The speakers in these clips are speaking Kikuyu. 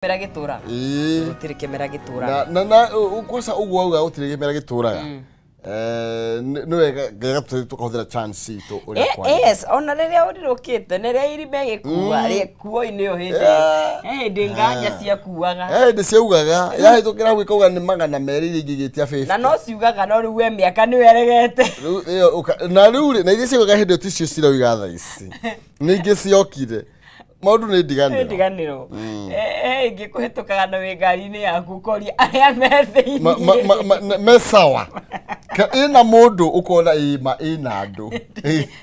Kĩmera gĩtũraga. Ĩĩ. Gũtirĩ kĩmera gĩtũraga. Na kwaca ũguo auga gũtirĩ kĩmera gĩtũraga. Nĩ wega wega tũkahũthĩra chance itũ ũrĩa kwagĩrĩire. Yes, ona rĩrĩa ũrirũkĩte na rĩrĩa irima ĩgĩkua rĩkuo-inĩ ĩyo hĩndĩ ĩyo. He hĩndĩ nganja ciakuaga. He hĩndĩ ciaugaga yahĩtũkĩra hau ĩkauga nĩ 200 iria ingĩ igĩtia 50. Na no ciugaga no rĩu we mĩaka nĩ weregete. Rĩu ĩyo na rĩu rĩ, na iria ciaugaga hĩndĩ ĩyo ticio cirauga thaa ici. Nĩ ingĩ ciokire. Maũndũ nĩ ndiganĩro. Ndiganĩro. Eh, ĩngĩ kũhĩtũkaga na wĩ ngari-inĩ yaku ũkoria arĩa me thĩinĩ. Me sawa. Ĩna mũndũ ũkona ĩma ĩna andũ.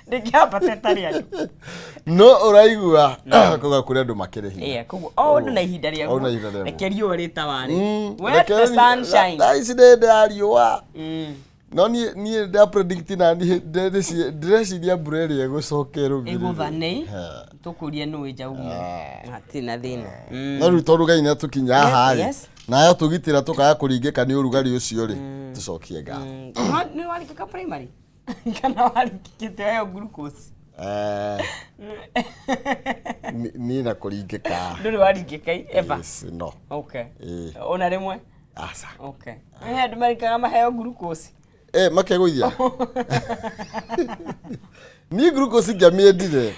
Ndĩngĩambata ĩtarĩ andũ. No ũraigua kuga kũrĩ andũ makĩrĩ hinya. Yeah, koguo o ũndũ na ihinda O ũndũ na ihinda rĩaguo. rĩaguo. Reke riũa rĩtaware. Let Reke the sunshine. Thaa ici nĩ hĩndĩ ya riũa. No niĩ nda predict na niĩ ndĩreciria mbura ĩrĩa ĩgũcoka ĩrũmĩrĩre. Ĩgũtha nĩ tũkũrie nũ ĩnjaume. Hatirĩ na thĩna. No rĩu tondũ Ngai nĩatũkinya haha rĩ, Yes. na ayatũgitĩra tũkaga kũringĩka nĩ ũrugarĩ ũcio rĩ, tũcokie ngatho. Nĩ warĩkĩka primary? Kana warĩkĩte heo glucose? Niĩ na kũringĩka. Ndũrĩ waringĩka ever? Yes, no. Okay. Ĩĩ. Ona rĩmwe? Aca. Okay. He andũ marĩkaga maheo glucose. Makegũithia. Niĩ glucose ingĩamĩendire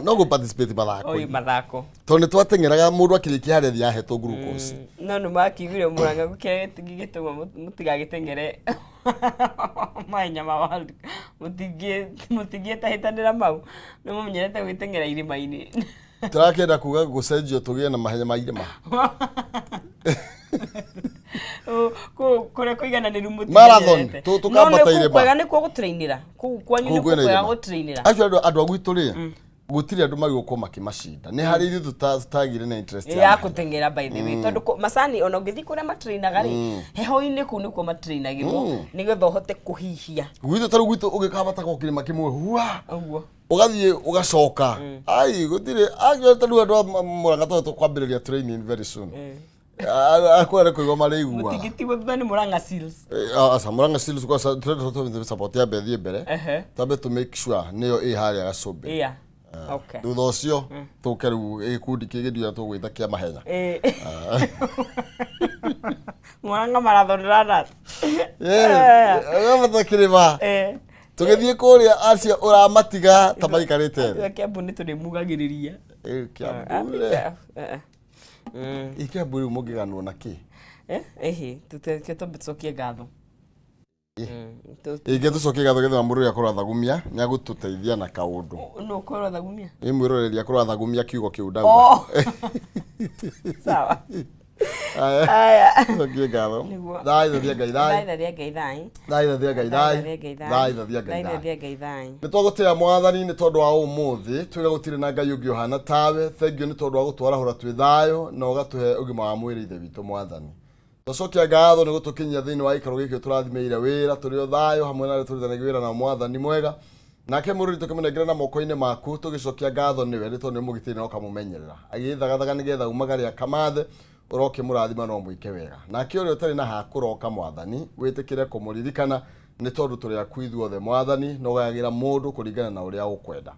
no gũ participate Oi mathako-inĩ. mathako. Tondũ nĩ twateng'eraga mũndũ akĩrĩkia harĩa athiaga ahetwo glucose. No nĩ makiugire Mũrang'a gũkĩrĩa gĩtũma mũtigagĩteng'ere mahenya ma World mũtingĩtahĩtanĩra mau nĩ mũmenyerete gwĩteng'era irĩma-inĩ. Tũrakĩenda kuga gũcenjio tũgĩe na mahenya ma irĩma. Kũrĩa kũigananĩru Marathon, mũtimenyerete. tũkambata No nĩ kũu irĩma. kwega nĩkuo gũtrainĩra. Kũu kwanyu Kũu nĩkuo kwĩna kwega irĩma. gũtrainĩra. Actually andũ a gwitũ rĩ, gũtirĩ andũ magĩũkwo makĩmacinda. Nĩ harĩ ithuĩ tũtagire na interest ya ya mahenya. gũteng'era by the way tondũ macani ona ũngĩthiĩ kũrĩa matrainaga rĩ heho-inĩ kũu nĩkuo matrainagĩrwo nĩgetha ũhote kũhihia. Gwitũ tarĩu gwitũ ũgĩkambata go kĩrĩma kĩmwe hua Ũguo. ũgathiĩ ũgacoka. Ai gũtirĩ actually tarĩu andũ a Mũrang'a tondũ tũkwambĩrĩria training very soon. Akũrĩa nĩ kũigua marĩigua. Mũtingĩtigwo thutha nĩ Mũrang'a Seals. Aca Mũrang'a Seals kwa tũrenda support ya mbere thiĩ mbere. Twambe tũ make sure nĩyo ĩ harĩa gacũmbĩ. Yeah. Okay. Thutha ũcio tũke rĩu gĩkundi kĩngĩ ndiũĩ tũgwĩta kĩa mahenya. Mũrang'a Marathon Runners. Ũgabata kĩrĩma. Tũgĩthiĩ kũrĩa acio ũramatiga ta maikarĩte thĩ. Acio a Kiambu nĩ tũrĩmugagĩrĩria. Kiambu rĩ. Ĩ Kiambu rĩu mũngĩganwo na kĩ? Ĩhĩ, tũteke twambe tũcokie ngatho. Ĩngĩ tũcokie ngatho getha mũndũ ũrĩa akorwo athagumia nĩ agũtũteithia na kaũndũ. Nũ ũkorwo athagumia? Nĩ mwĩroreri akorwo athagumia kiugo kĩu ndauga. Oh. Sawa. Aya. Tũcokie ngatho. Nĩguo. Thai thathia Ngai thai. Thai thathia Ngai thai. Thai thathia Ngai thai. Thai thathia Ngai thai. Thai thathia Ngai Thai thai. thathia Ngai thai. Nĩ twagũtĩĩa mwathani nĩ tondũ wa ũmũthĩ twĩga gũtirĩ na Ngai ũngĩ ũhana tawe. Thengiũ nĩ tondũ wa gũtwarahũra twĩ thayũ na ũgatũhe ũgima wa mwĩrĩ ithe witũ mwathani. Twacokia ngatho nĩ gũtũkinyia thĩinĩ wa gĩikaro gĩkĩ tũrathimĩire wĩra tũrĩ o thayũ hamwe na arĩa tũrutithanagia wĩra nao mwathani mwega. Nake mũrũri tũkĩmũnengera na moko-inĩ maku tũgĩcokia ngatho nĩwe nĩ tondũ nĩ mũgitĩri na ũkamũmenyerera. Agĩĩthagathaga nĩgetha umagare akamathe ũrokĩmũrathima no mwĩke wega. Nake ũrĩa ũtarĩ na ha kũroka mwathani wĩtĩkĩre kũmũririkana nĩ tondũ tũrĩ aku ithuothe mwathani na ũgayagĩra mũndũ kũringana na ũrĩa ũkwenda.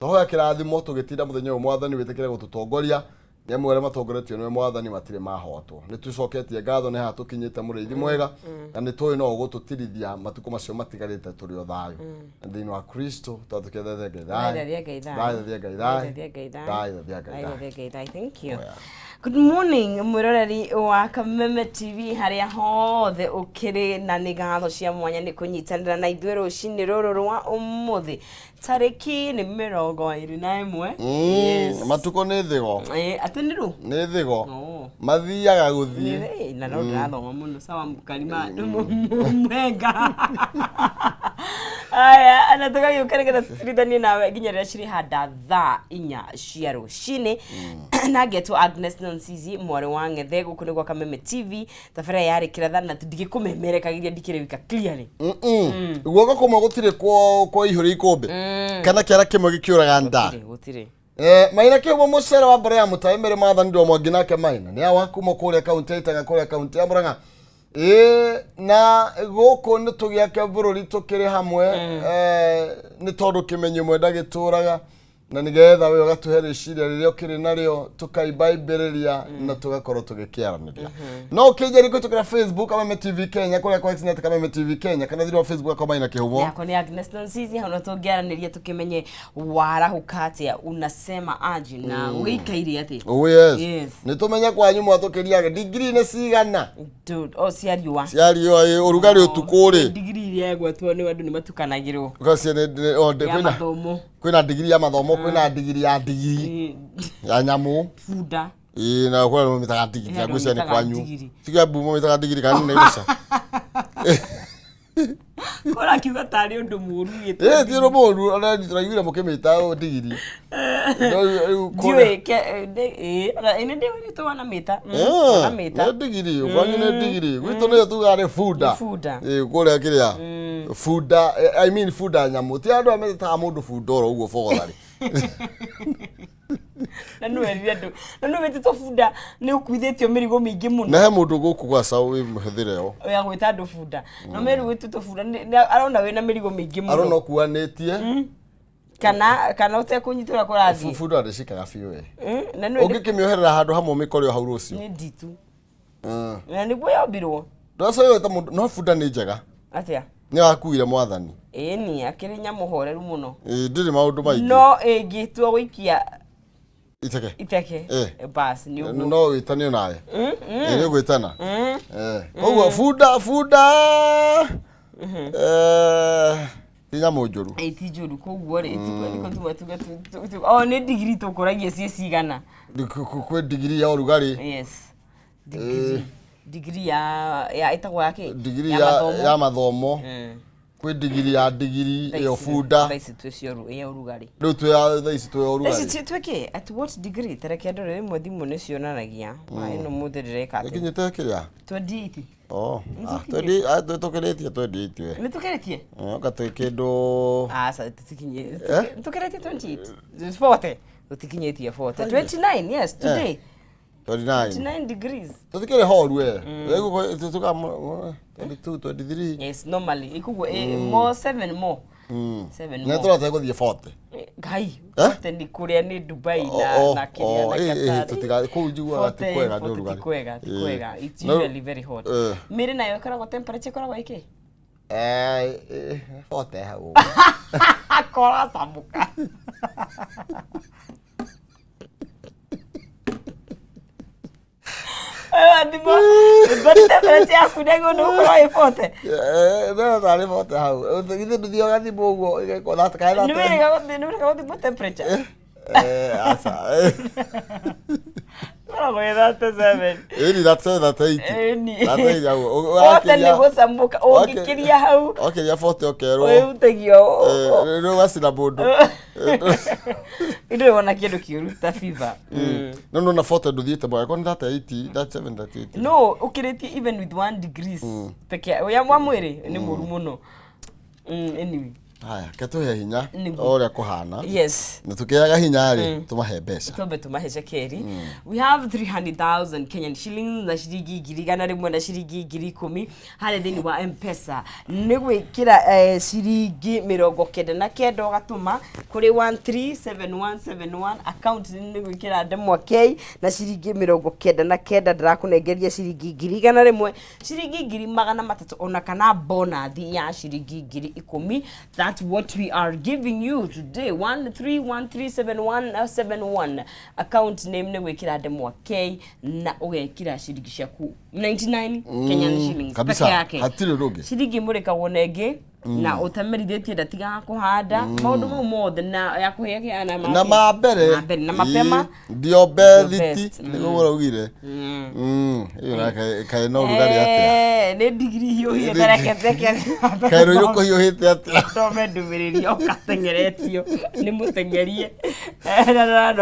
Twahoya kĩrathimo tũgĩtinda mũthenya ũyũ mwathani wĩtĩkĩre gũtũtongoria nĩ amwe arĩa matongoretio nĩwe mwathani matirĩ mahotwo. Nĩ tũcoketie ngatho nĩ haha tũkinyĩte mũrĩithi mwega na nĩ tũĩ no ũgũtũtirithia matukũ macio matigarĩte tũrĩ o thayũ. Na thĩinĩ wa Kristo twatũkĩte Ngai Thai thayũ. thathia Ngai thai. Thai thathia Ngai Thai thayũ. thathia Ngai thai. Thai thathia Ngai Thai thayũ. thathia Ngai thai. Thank you. Oh, yeah. Good morning mwĩroreri wa Kameme TV harĩa hothe ũkĩrĩ na nĩ ngatho cia mwanya nĩ kũnyitanĩra na ithuĩ rũcinĩ rũrũ rwa ũmũthĩ tarĩki nĩ 21. Yes. Matukũ nĩ thigo. Atĩ nĩ rũ? Nĩ thigo. Oh. Mathiaga gũthiĩ. Na no ndĩrathoma mũno sawa mũkarima mwenga. Aya, na tũgagĩũka nĩgetha tũtirithanie nawe nginya rĩrĩa cirĩhanda thaa 4 cia rũcinĩ. Na ngetwo Agnes Nonsizi mwarĩ wa Ng'ethe gũkũ nĩ gwa Kameme TV tabarĩra yarĩ kĩratha na ndingĩkũmemerekagiria ndikĩrĩ wika clearly. Guoko kũmwe gũtirĩ kwa ihũrĩ ikũmbĩ kana kĩara kĩmwe gĩkĩũraga nda. Gũtirĩ, gũtirĩ. Maina kĩhumo mũcere wa mbere ya mũtaĩ mere mwathani ndwa mwangi nake Maina nĩ awa kuma kũrĩa kaunti ya Itaga kũrĩa kaunti ya Murang'a. Na gũkũ nĩ tũgĩake bũrũri tũkĩrĩ hamwe, nĩ tondũ kĩmenyo mwenda gĩtũraga. Na nĩgetha we ũgatũhe rĩciria rĩrĩa ũkĩrĩ narĩo, tũkaimbaimĩrĩria na tũgakorwo tũgĩkĩaranĩria. No ũkĩnjĩri kũhĩtũkĩra Facebook Kameme TV Kenya, kũrĩa kwa X net Kameme TV Kenya, kana thĩinĩ wa Facebook akwa Maina Kĩhumo. Yakwa nĩ Agnes Nonsizi. Hau no tũngĩaranĩria tũkĩmenye warahũka atĩa, unasema aje na ũgĩikaire atĩa. Oh yes. Yes. Nĩ tũmenye kwanyu mwatũkĩria ndigiri nĩ cigana. Dude, o cia riũa. Cia riũa ĩ, ũrugarĩ ũtukũ rĩ. Ndigiri iria yagwetwo nĩ andũ nĩ matukanagĩrwo. Ũgacia o, Ya kwĩna mathomo. Kwĩna ndigiri ya mathomo, kwĩna ndigiri ya ndigiri ya nyamũ. Bunda. Ĩĩ, na kwĩna mamĩtaga ndigiri. He andũ Ngwĩciria nĩ mamĩtaga kwanyu. ndigiri. Tiga mbu mamĩtaga ndigiri kana nĩ Naivasha. Kora akiuga tarĩ ũndũ mũru wĩtwo. Ĩĩ, ti ũndũ mũru, ona tũraiguire mũkĩmĩta ũũ ndigiri. No, rĩu Ndiũĩ ĩĩ, ona ĩ, nĩ ndĩũĩ nĩ twanamĩta. Twanamĩta. Nĩ ndigiri, kwanyu nĩ ndigiri, gwitũ nĩyo tugaga nĩ bunda. Nĩ bunda. Ĩĩ, kũrĩa kĩrĩa bunda, I mean bunda nyamũ, ti andũ aya metaga mũndũ bunda oro ũguo bogothari. Na nĩ werire andũ na nĩ wĩtĩtwo bunda nĩ ũkuithĩtio mĩrigo mĩingĩ mũno. Na he mũndũ gũkũ gwaca wĩ mũhũthĩre o Ya gwĩta andũ bunda na meru wĩtĩtwo bunda arona wĩna mĩrigo mĩingĩ mũno. Arona ũkuanĩtie. Kana ũtekũnyita ũrĩa kũrathiĩ. Bunda ndĩcikaga biũ we. Na nĩ Ũngĩkĩmĩoherera handũ hamwe ũmĩkore o hau rũciũ. Nĩ nditu na nĩguo yombirwo. Ndwacoka mũndũ no bunda nĩ njega. Atĩa? Nĩ wakuire mwathani. Ĩni akĩrĩ nyamũ horeru mũno. Ĩĩ, ndĩrĩ maũndũ maingĩ. No ĩngĩtua gũikia iteke iteke, bas nĩ ũguo. No wĩtane onawe. Ĩĩ, nĩ ũgwĩtana. Koguo bunda ti nyamũ njũru. Ĩ, ti njũru, koguo rĩ nĩko tuga tuga o nĩ ndigiri tũkũragia ciĩ cigana. Kwĩ ndigiri ya ũrugarĩ. Yes, ndigiri ya ĩtagwo ya kĩ? Ndigiri ya ya mathomo. Ya mathomo. Kwĩ ndigiri ya ndigiri ĩyo bunda. Thaa ici twĩ cia ya ũrugarĩ. Rĩu twĩ ya thaa ici twĩ ya Thaa ici ũrugarĩ. twĩ kĩ, at what degree? Tareke ndore rĩmwe thimũ nĩ cionanagia. Ĩno mũthĩ ndĩreka atĩa? Ĩkinyĩte kĩrĩa? 28. Oh, ah, 20, ah, tũkĩrĩtie 28 we. Nĩ tũkĩrĩtie? Oka twĩ kĩndũ. Aca, tũtikinyĩtie. Tũkĩrĩtie 28, 40, tũtikinyĩtie 40, 29, yes, today. 29. 29 degrees. Tũtikĩrĩ horu we. Rĩu tũka 22, 23. Yes, normally ikuguo more, 7 more, 7 Nĩ more. tũrota gũthiĩ 40. Ngai. Eh? 40 nĩ kũrĩa nĩ Dubai na Oh, na kĩrĩa oh, na Qatar. Kũu njiguaga ti 40, kwega nĩ 40 ũrugarĩ. Ti kwega, ti kwega. It's usually very hot. Mĩrĩ nayo ĩkoragwo temperature ĩkoragwo ĩkĩ? 40 hau. Akora sambuka. Thimo, body temperature yaku nĩguo nĩ ũkorwo ĩ 40. No tarĩ 40 hau. Githĩ ndũthiaga thimũ ũguo ĩgekwo Nĩ wĩrĩga gũthimwo temperature? Aca. Ĩkoragwo ĩ 37. Ĩni 37, 38. Ĩni. 38 hau. 40 nĩ gũcamũka, ũngĩkĩria hau Wakĩria 40 ũkerwo. Wĩhutagia. Rĩu ũgacina mũndũ. Ndũrĩ wona kĩndũ kĩũru ta fever. No nona 40 ndũthiĩte mwega. Korwo nĩ 38, 37, 38. No ũkĩrĩtie even with 1 degrees peke ya wa mwĩrĩ nĩ mũru mũno. Anyway. Haya, ke tũhe hinya Nĩguo. o ũrĩa kũhana. Yes. Na tũkĩaga hinya rĩ, tũmahe mbeca. Twambe tumahe cekeri. We have 300,000 Kenyan shillings na ciringi 100,000 na ciringi 10,000 harĩa thĩinĩ wa M-Pesa. Nĩ gwĩkĩra ciringi 99 ũgatũma kũrĩ 137171. Account nĩ gwĩkĩra ndemwa K na ciringi 99. Ndĩrakũnengeria ciringi 100,000, ciringi 300,000, ona kana bonus ya ciringi 10,000. That's what we are giving you today. 13137171, account name nĩ gwĩkĩra ndemwa K na ũgekĩra ciringi ciaku 99 Kenyan shillings Kabisa. peke yake. Hatirĩ ũndũ ũngĩ. Ciringi mũrĩkagwo na ĩngĩ na ũtamerithĩtie ndatigaga kũhanda maũndũ mau mothe na ya kũhĩa kĩa na Na ma mbere. Ma mbere na mapema. Ndio bethiti. Best. Nĩguo ũraugire. Ĩyo na kaĩ no ũrugarĩ atĩa? Nĩ ndigiri hiũhie thereke. Kaĩ rũirũ kũhiũhĩte atĩa? Thome ndũmĩrĩri ũgateng'eretio nĩ mũteng'erie.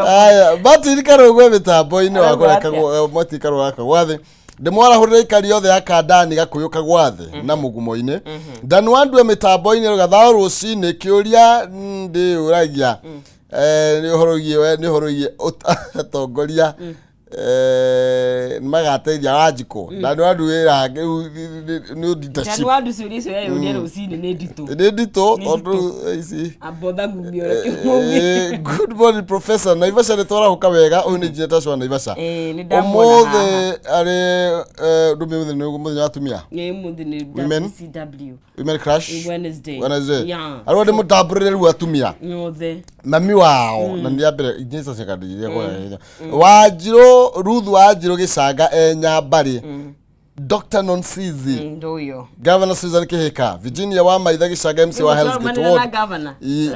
Aya, Martin Karũgwe mĩtambo-inĩ wa Arauga kũrĩa atĩa? Martin Karũgwe Kagwathĩ. Ndĩmwarahũrĩre ikari othe ya kandani gakũyũ kagwathĩ na mũgumo-inĩ. Danwandue mĩtambo-inĩ rũgathaũ rũcinĩ kĩũria ndĩũragia nĩ ũhoro wĩgiĩ atongoria. Nĩ magateithia Wanjikũ na nĩ wandu wĩra nĩ leadership. Januari ciũria icio yayũria rũcinĩ nĩ nditũ. Nĩ nditũ. Nĩ tondũ ici ambotha ngumio ũrĩa. Good morning, professor. Naivasha nĩ twarahũka wega. Ũyũ nĩ Engineer Tash wa Naivasha. Nĩ ndamuona. Ũmũthĩ arĩ ndũmĩ mũthenya nĩ mũthenya wa atumia. Nĩ mũthĩ nĩ Women. WCW. Women crush. Wednesday. Wednesday. Yeah. Arĩa ndĩ mũtambũrĩre rĩu atumia Nyothe. Mami wao na nĩ ambere Engineer Tash kandiria Wanjirũ Ruth Wanjirũ Gĩcanga e Nyambarĩ, Dr. Nonsizi, Ndoyo. Governor Susan Kihika, Virginia wa Maitha Gĩcanga, MC wa Hell's Gate na Ward. Governor. Ithe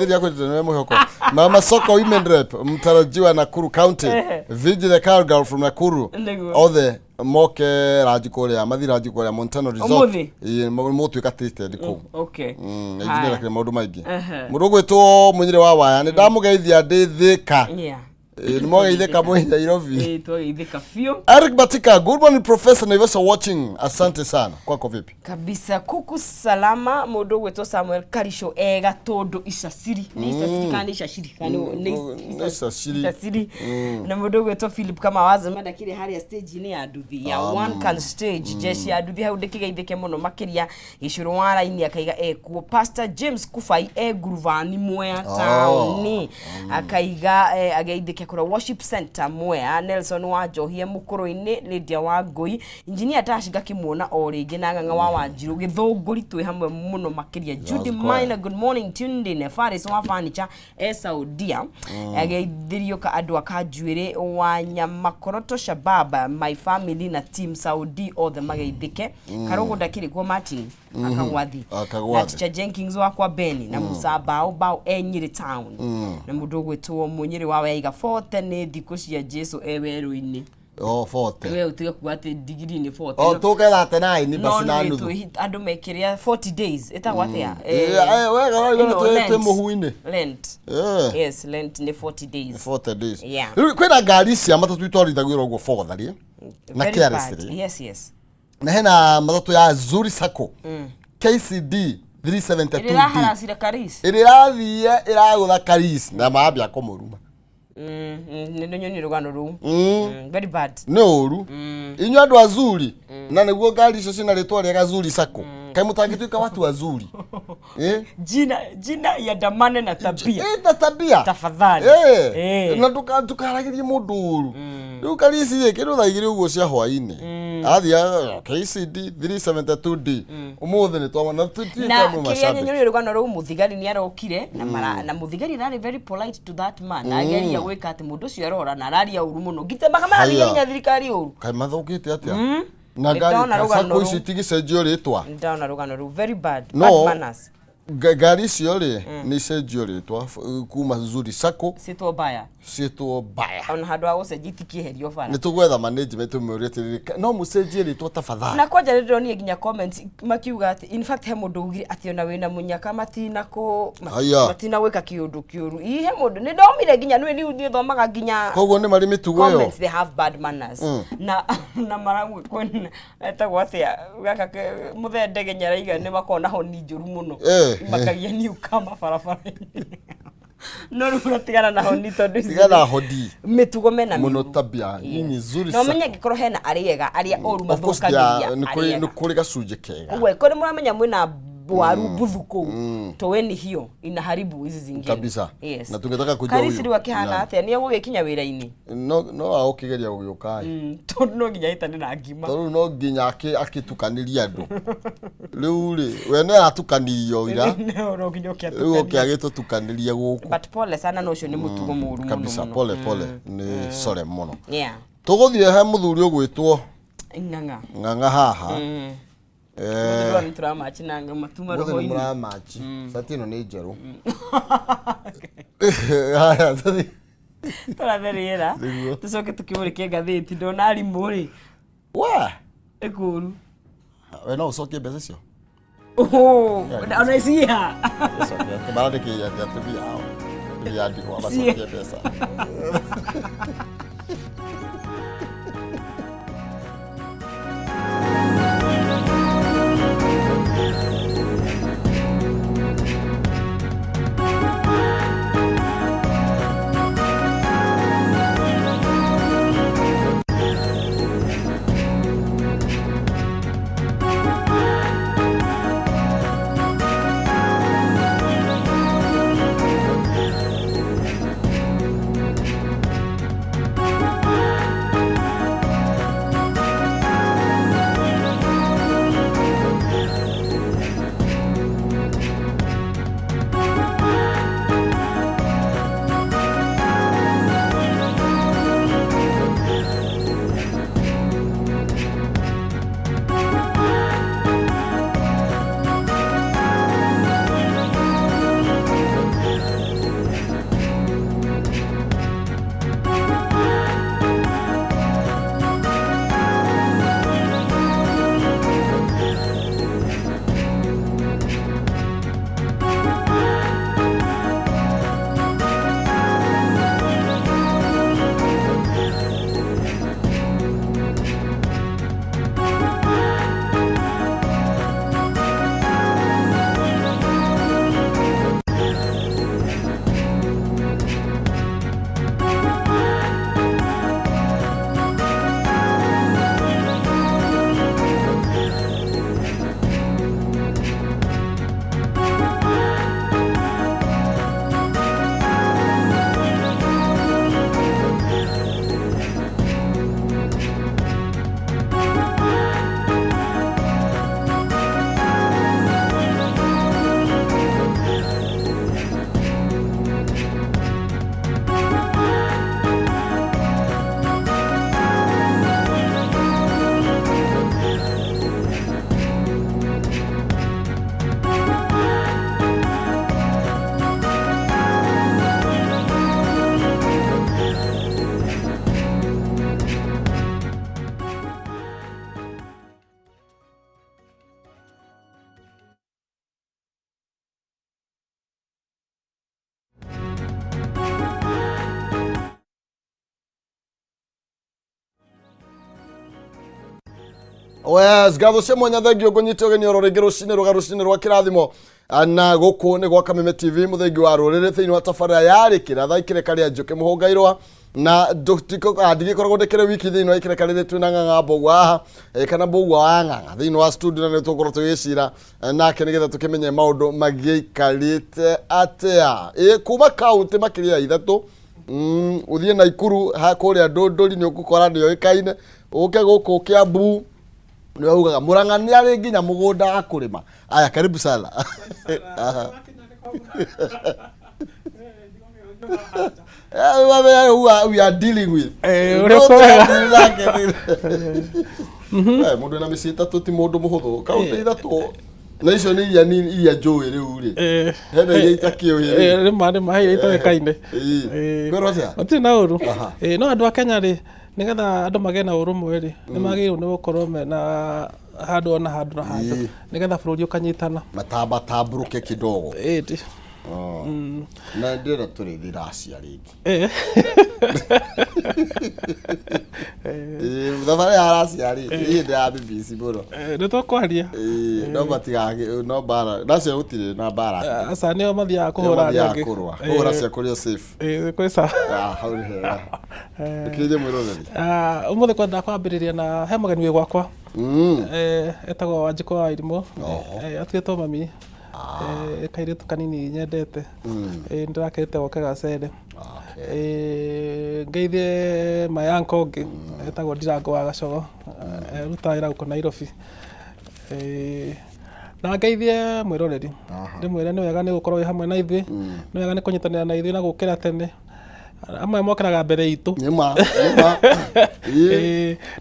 rĩa nĩwe mwĩhoko. Mama Soko Women Rep mtarajiwa Nakuru County, Virgin the Cowgirl from Nakuru. Nĩguo. Othe moke ranji kũrĩa mathi ranji kũrĩa Montano Resort. Ũmũthĩ? Ĩĩ, mũgũtuĩka treated kũu. Okay. Engineer akĩrĩ maũndũ maingĩ. Ehe. Mũndũ ũgwĩtwo Mũnyĩrĩ wa Waya nĩ ndamũgeithia ndĩ Thĩka. Ĩĩ, nĩ mwageithĩka mwĩ Nairobi. Twageithĩka biũ. Eric Batika, good morning, professor. Naivasha watching. Asante sana. Kwako vipi? Kabisa, kuku salama. Mũndũ ũgwĩtwo Samuel Karisho ega tũndũ icaciri nĩ icaciri kana nĩ icaciri kana nĩ Nĩ icaciri. Icaciri. Na mũndũ ũgwĩtwo Philip kama wazema ndakĩrĩ harĩa stage-inĩ ya nduthi ya one can stage jeshi ya nduthi hau ndĩkĩgeithĩke mũno makĩria. Gĩcũrũ wa raini akaiga ekuo. Pastor James Kufai e nguruvani Mwea taũni akaiga ageithĩke kũrĩa worship center Mwea. Nelson wa Njohie mũkũrũ-inĩ, Lydia wa Ngũi, Engineer Tash ngakĩmuona o rĩngĩ na Ng'ang'a wa Wanjirũ Gĩthũngũri twĩ hamwe mũno makĩria. Judy Choir. Minor, good morning, tuned in. Faris wa furniture e Saudia ageithĩrio ka andũ akanjuĩrĩ wa Nyamakoroto Shabab, my family na team Saudi othe mageithĩke. Karũgũ ndakĩrĩ kuo, Martin Akagwathi Akagwathi. na Teacher Jenkins wakwa Beni na Musa Bao Bao e Nyĩrĩ town na mũndũ ũgwĩtwo Mũnyĩrĩ wa Waiga 40 nĩ thikũ cia Jesu e werũ-inĩ. Oh, 40. We ũtige kuga atĩ ndigiri nĩ 40. Oh, tuke 39 no basi na nĩ nuthu. Andũ mekĩrĩa 40 days ĩtagwo atĩa? Wega wega. Ĩno, Twĩ Lent. mũhu-inĩ. Lent. Yes, Lent nĩ 40 days. 40 days. Yeah. Rĩu kwĩna ngari cia matatũ itwarithagio ũguo botharĩ na Very bad. carelessly. Yes. Na hena matatũ ya Zuri Sacco KCD Ĩrĩa 372D ĩraharacire Karis. Ĩrĩa ĩrathiĩ ĩragũtha Karis na mambia kũmũruma. Nĩ nyoni rũgano rũu. Very bad. Nĩ ũru inyuĩ andũ a Zuri na nĩguo ngari icio ciĩna rĩtwa rĩega Zuri Sacco kaĩ mũtangĩtuĩka watu wazuri, eh? Jina jina iandamane na tabia. Eh, na tabia. Tafadhali. Eh, Eh. na ndũkaragĩrie mũndũ ũru. Rĩu Karisi rĩ kĩndũ thaa 2 ũguo cia hwainĩ athiaga KCD 372D ũmũthĩ nĩ twamona Na tutuĩka kĩrĩa mashabiki. nyonire rũgano rũu, mũthigari nĩ arokire na mara, na mũthigari ararĩ very polite to that man na ageria gwĩka atĩ mũndũ ũcio arora na araria ũru mũno ngite makamararia Haya. nginya thirikari ũru. Kaĩ mathũkĩte atĩa na Nĩ ngari ndona rũgano sacco ici rũu. itigĩcenjio rĩtwa? Nĩ ndona rũgano rũu, very bad. No. Bad manners. Ngari icio rĩ nĩ icenjio rĩtwa kuma Zuri Sacco Ciĩtwo mbaya. Ciĩtwo mbaya. Ona handũ ha gũcenjia itikĩeherio bara. Nĩ tũgwetha management tũmĩũrie atĩrĩrĩ, no mũcenjie rĩtwa tafadhali? Na kwanja nĩ ndĩronire nginya comments makiuga atĩ in fact he mũndũ ugire atĩ ona wĩna mũnyaka matina kũ Haya. matina gwĩka kĩũndũ kĩũru. Ii he mũndũ nĩ ndomire nginya nĩ nĩ thomaga nginya Koguo nĩ marĩ mĩtugo ĩyo. Comments, they have bad manners na maragwe kwena etagwo atĩa gaka mũthende nginya araiga nĩ makoragwo na honi njũru mũno. Makagia newcomer barabara-inĩ no rĩu ũratigana na honi tondũ ici Tigana hodi. Mĩtugo mena Mũno mĩũru. tabia nyinyi Zuri Na ũmenye Sacco. angĩkorwo hena arĩega arĩa oru Of course they are- mathũkagĩria nĩ kũrĩ arĩega. nĩ kũrĩ gacunjĩ kega. Ũguo ĩkorwo nĩ mũramenya mwĩna waru mbuthu kũu toweni hiyo inaharibu hizi zingine. Kabisa. Yes. Na tungetaka kujua Karisi huyu. rĩu akĩhana Nani? atĩa nĩ egũgĩkinya wĩra-inĩ? No agũkĩgeria gũgĩũka ĩ. Tondũ no nginya ĩtane na ngima. Tondũ no nginya akĩtukanĩrie andũ rĩu rĩ we nĩ aratukanirio ira. No nginya Rĩu oke ũkĩatukania. agĩtũtukanĩrie gũkũ. But pole sana no ũcio nĩ mũtugo mũru mũno. Kabisa. Mũno. Pole pole nĩ sore mũno. Tũgũthiĩ he mũthuri ũgwĩtwo Ng'ang'a. Ng'ang'a haha. Mũthuri nĩ tũramachi na matuma Mũthĩ nĩ roho-inĩ. mũramachi cati ĩno nĩ njerũ. Haya, tũthiĩ. Tũrathe rĩera. Nĩguo. Tũcoke tũkĩmũrĩke ngathĩti ndona arimũ rĩ We ĩkũru. We no ũcokie mbeca icio? Ona ciha. Marandĩkĩire atĩ atumia ao atumia a ndigwa macokie mbeca. Yes, ngatho cia mwanya thengio ngũnyite ũgeni oro rĩngĩ rũcinĩ rũga rũcinĩ rwa kĩrathimo na gũkũ nĩ gwa Kameme TV mũthengi wa rũrĩrĩ thĩinĩ wa tabarĩra yarĩ kĩratha ikĩreka rĩa njũkĩ mũhũngairwa na ndigĩkoragwo ndĩkĩrĩ wiki thĩinĩ wa ikĩreka rĩrĩ twĩna ng'ang'a mbũgua haha kana mbũgua wa ng'ang'a thĩinĩ wa studio na nĩ tũgũkorwo tũgĩcira nake nĩgetha tũkĩmenye maũndũ magĩikarĩte atĩa. Kuma kaũntĩ makĩria ya ithatũ ũthiĩ Naikuru kũrĩa Ndũndũri nĩ ũgũkora nĩ oĩkaine, ũke gũkũ Kiambu nĩ augaga Murang'a nĩ arĩ nginya mũgũnda wa kũrĩma. Aya, karibu sana. Aha. Who we are dealing with. Ũrĩa ũkoraga. Mũndũ wĩna mĩciĩ ĩtatũ ti mũndũ mũhũthũ. Kaũntĩ ithatũ na icio nĩ iria nini iria njũĩ rĩu rĩ. Hena iria itakĩũĩ rĩ. Rĩma rĩma he iria itoĩkaine. Kwĩrwo atĩa? Gũtirĩ na ũru. Aha. No andũ a Kenya rĩ, nĩgetha andũ magĩe na ũrũmwe rĩ, nĩ magĩrĩirwo nĩ gũkorwo mena handũ ona handũ na handũ nĩgetha bũrũri ũkanyitana. Matambatambũrũke kidogo. Ĩĩ. Oh. Na ndĩrenda tũrĩthiĩ Russia rĩngĩ. Thabarĩ ya Russia rĩ, niĩ ndĩ ya BBC mũno. Nĩ tũkwaria. No matigagĩ no mbara. Russia gũtirĩ na mbara. Aca nĩo mathiaga Nĩo kũhũra arĩa mathiaga angĩ. kũrũa. Koguo Russia kũrĩ o safe. Kwĩ sawa. Ah, hau nĩ hega. Rĩkĩrĩrie mwĩroreri. Ũmũthĩ kwenda kwambĩrĩria na he mũgeni wĩ gwakwa. Etagwo Wanjikũ wa Irimũ. Atuĩtwo mami. Kairĩtu kanini nyendete. Nĩndĩrakĩrĩte goke gacere. Ngeithie my uncle ũngĩ etagwo Ndirango wa Gacogo. Arutaga wĩra gũkũ Nairobi. Na ngeithie mwĩroreri. Ndĩmwĩre nĩ wega nĩ gũkorwo wĩ hamwe na ithuĩ. Nĩ wega nĩ kũnyitanĩra na ithuĩ na gũkĩra tene. Amwe mokĩraga mbere itũ. Nĩma, nĩma.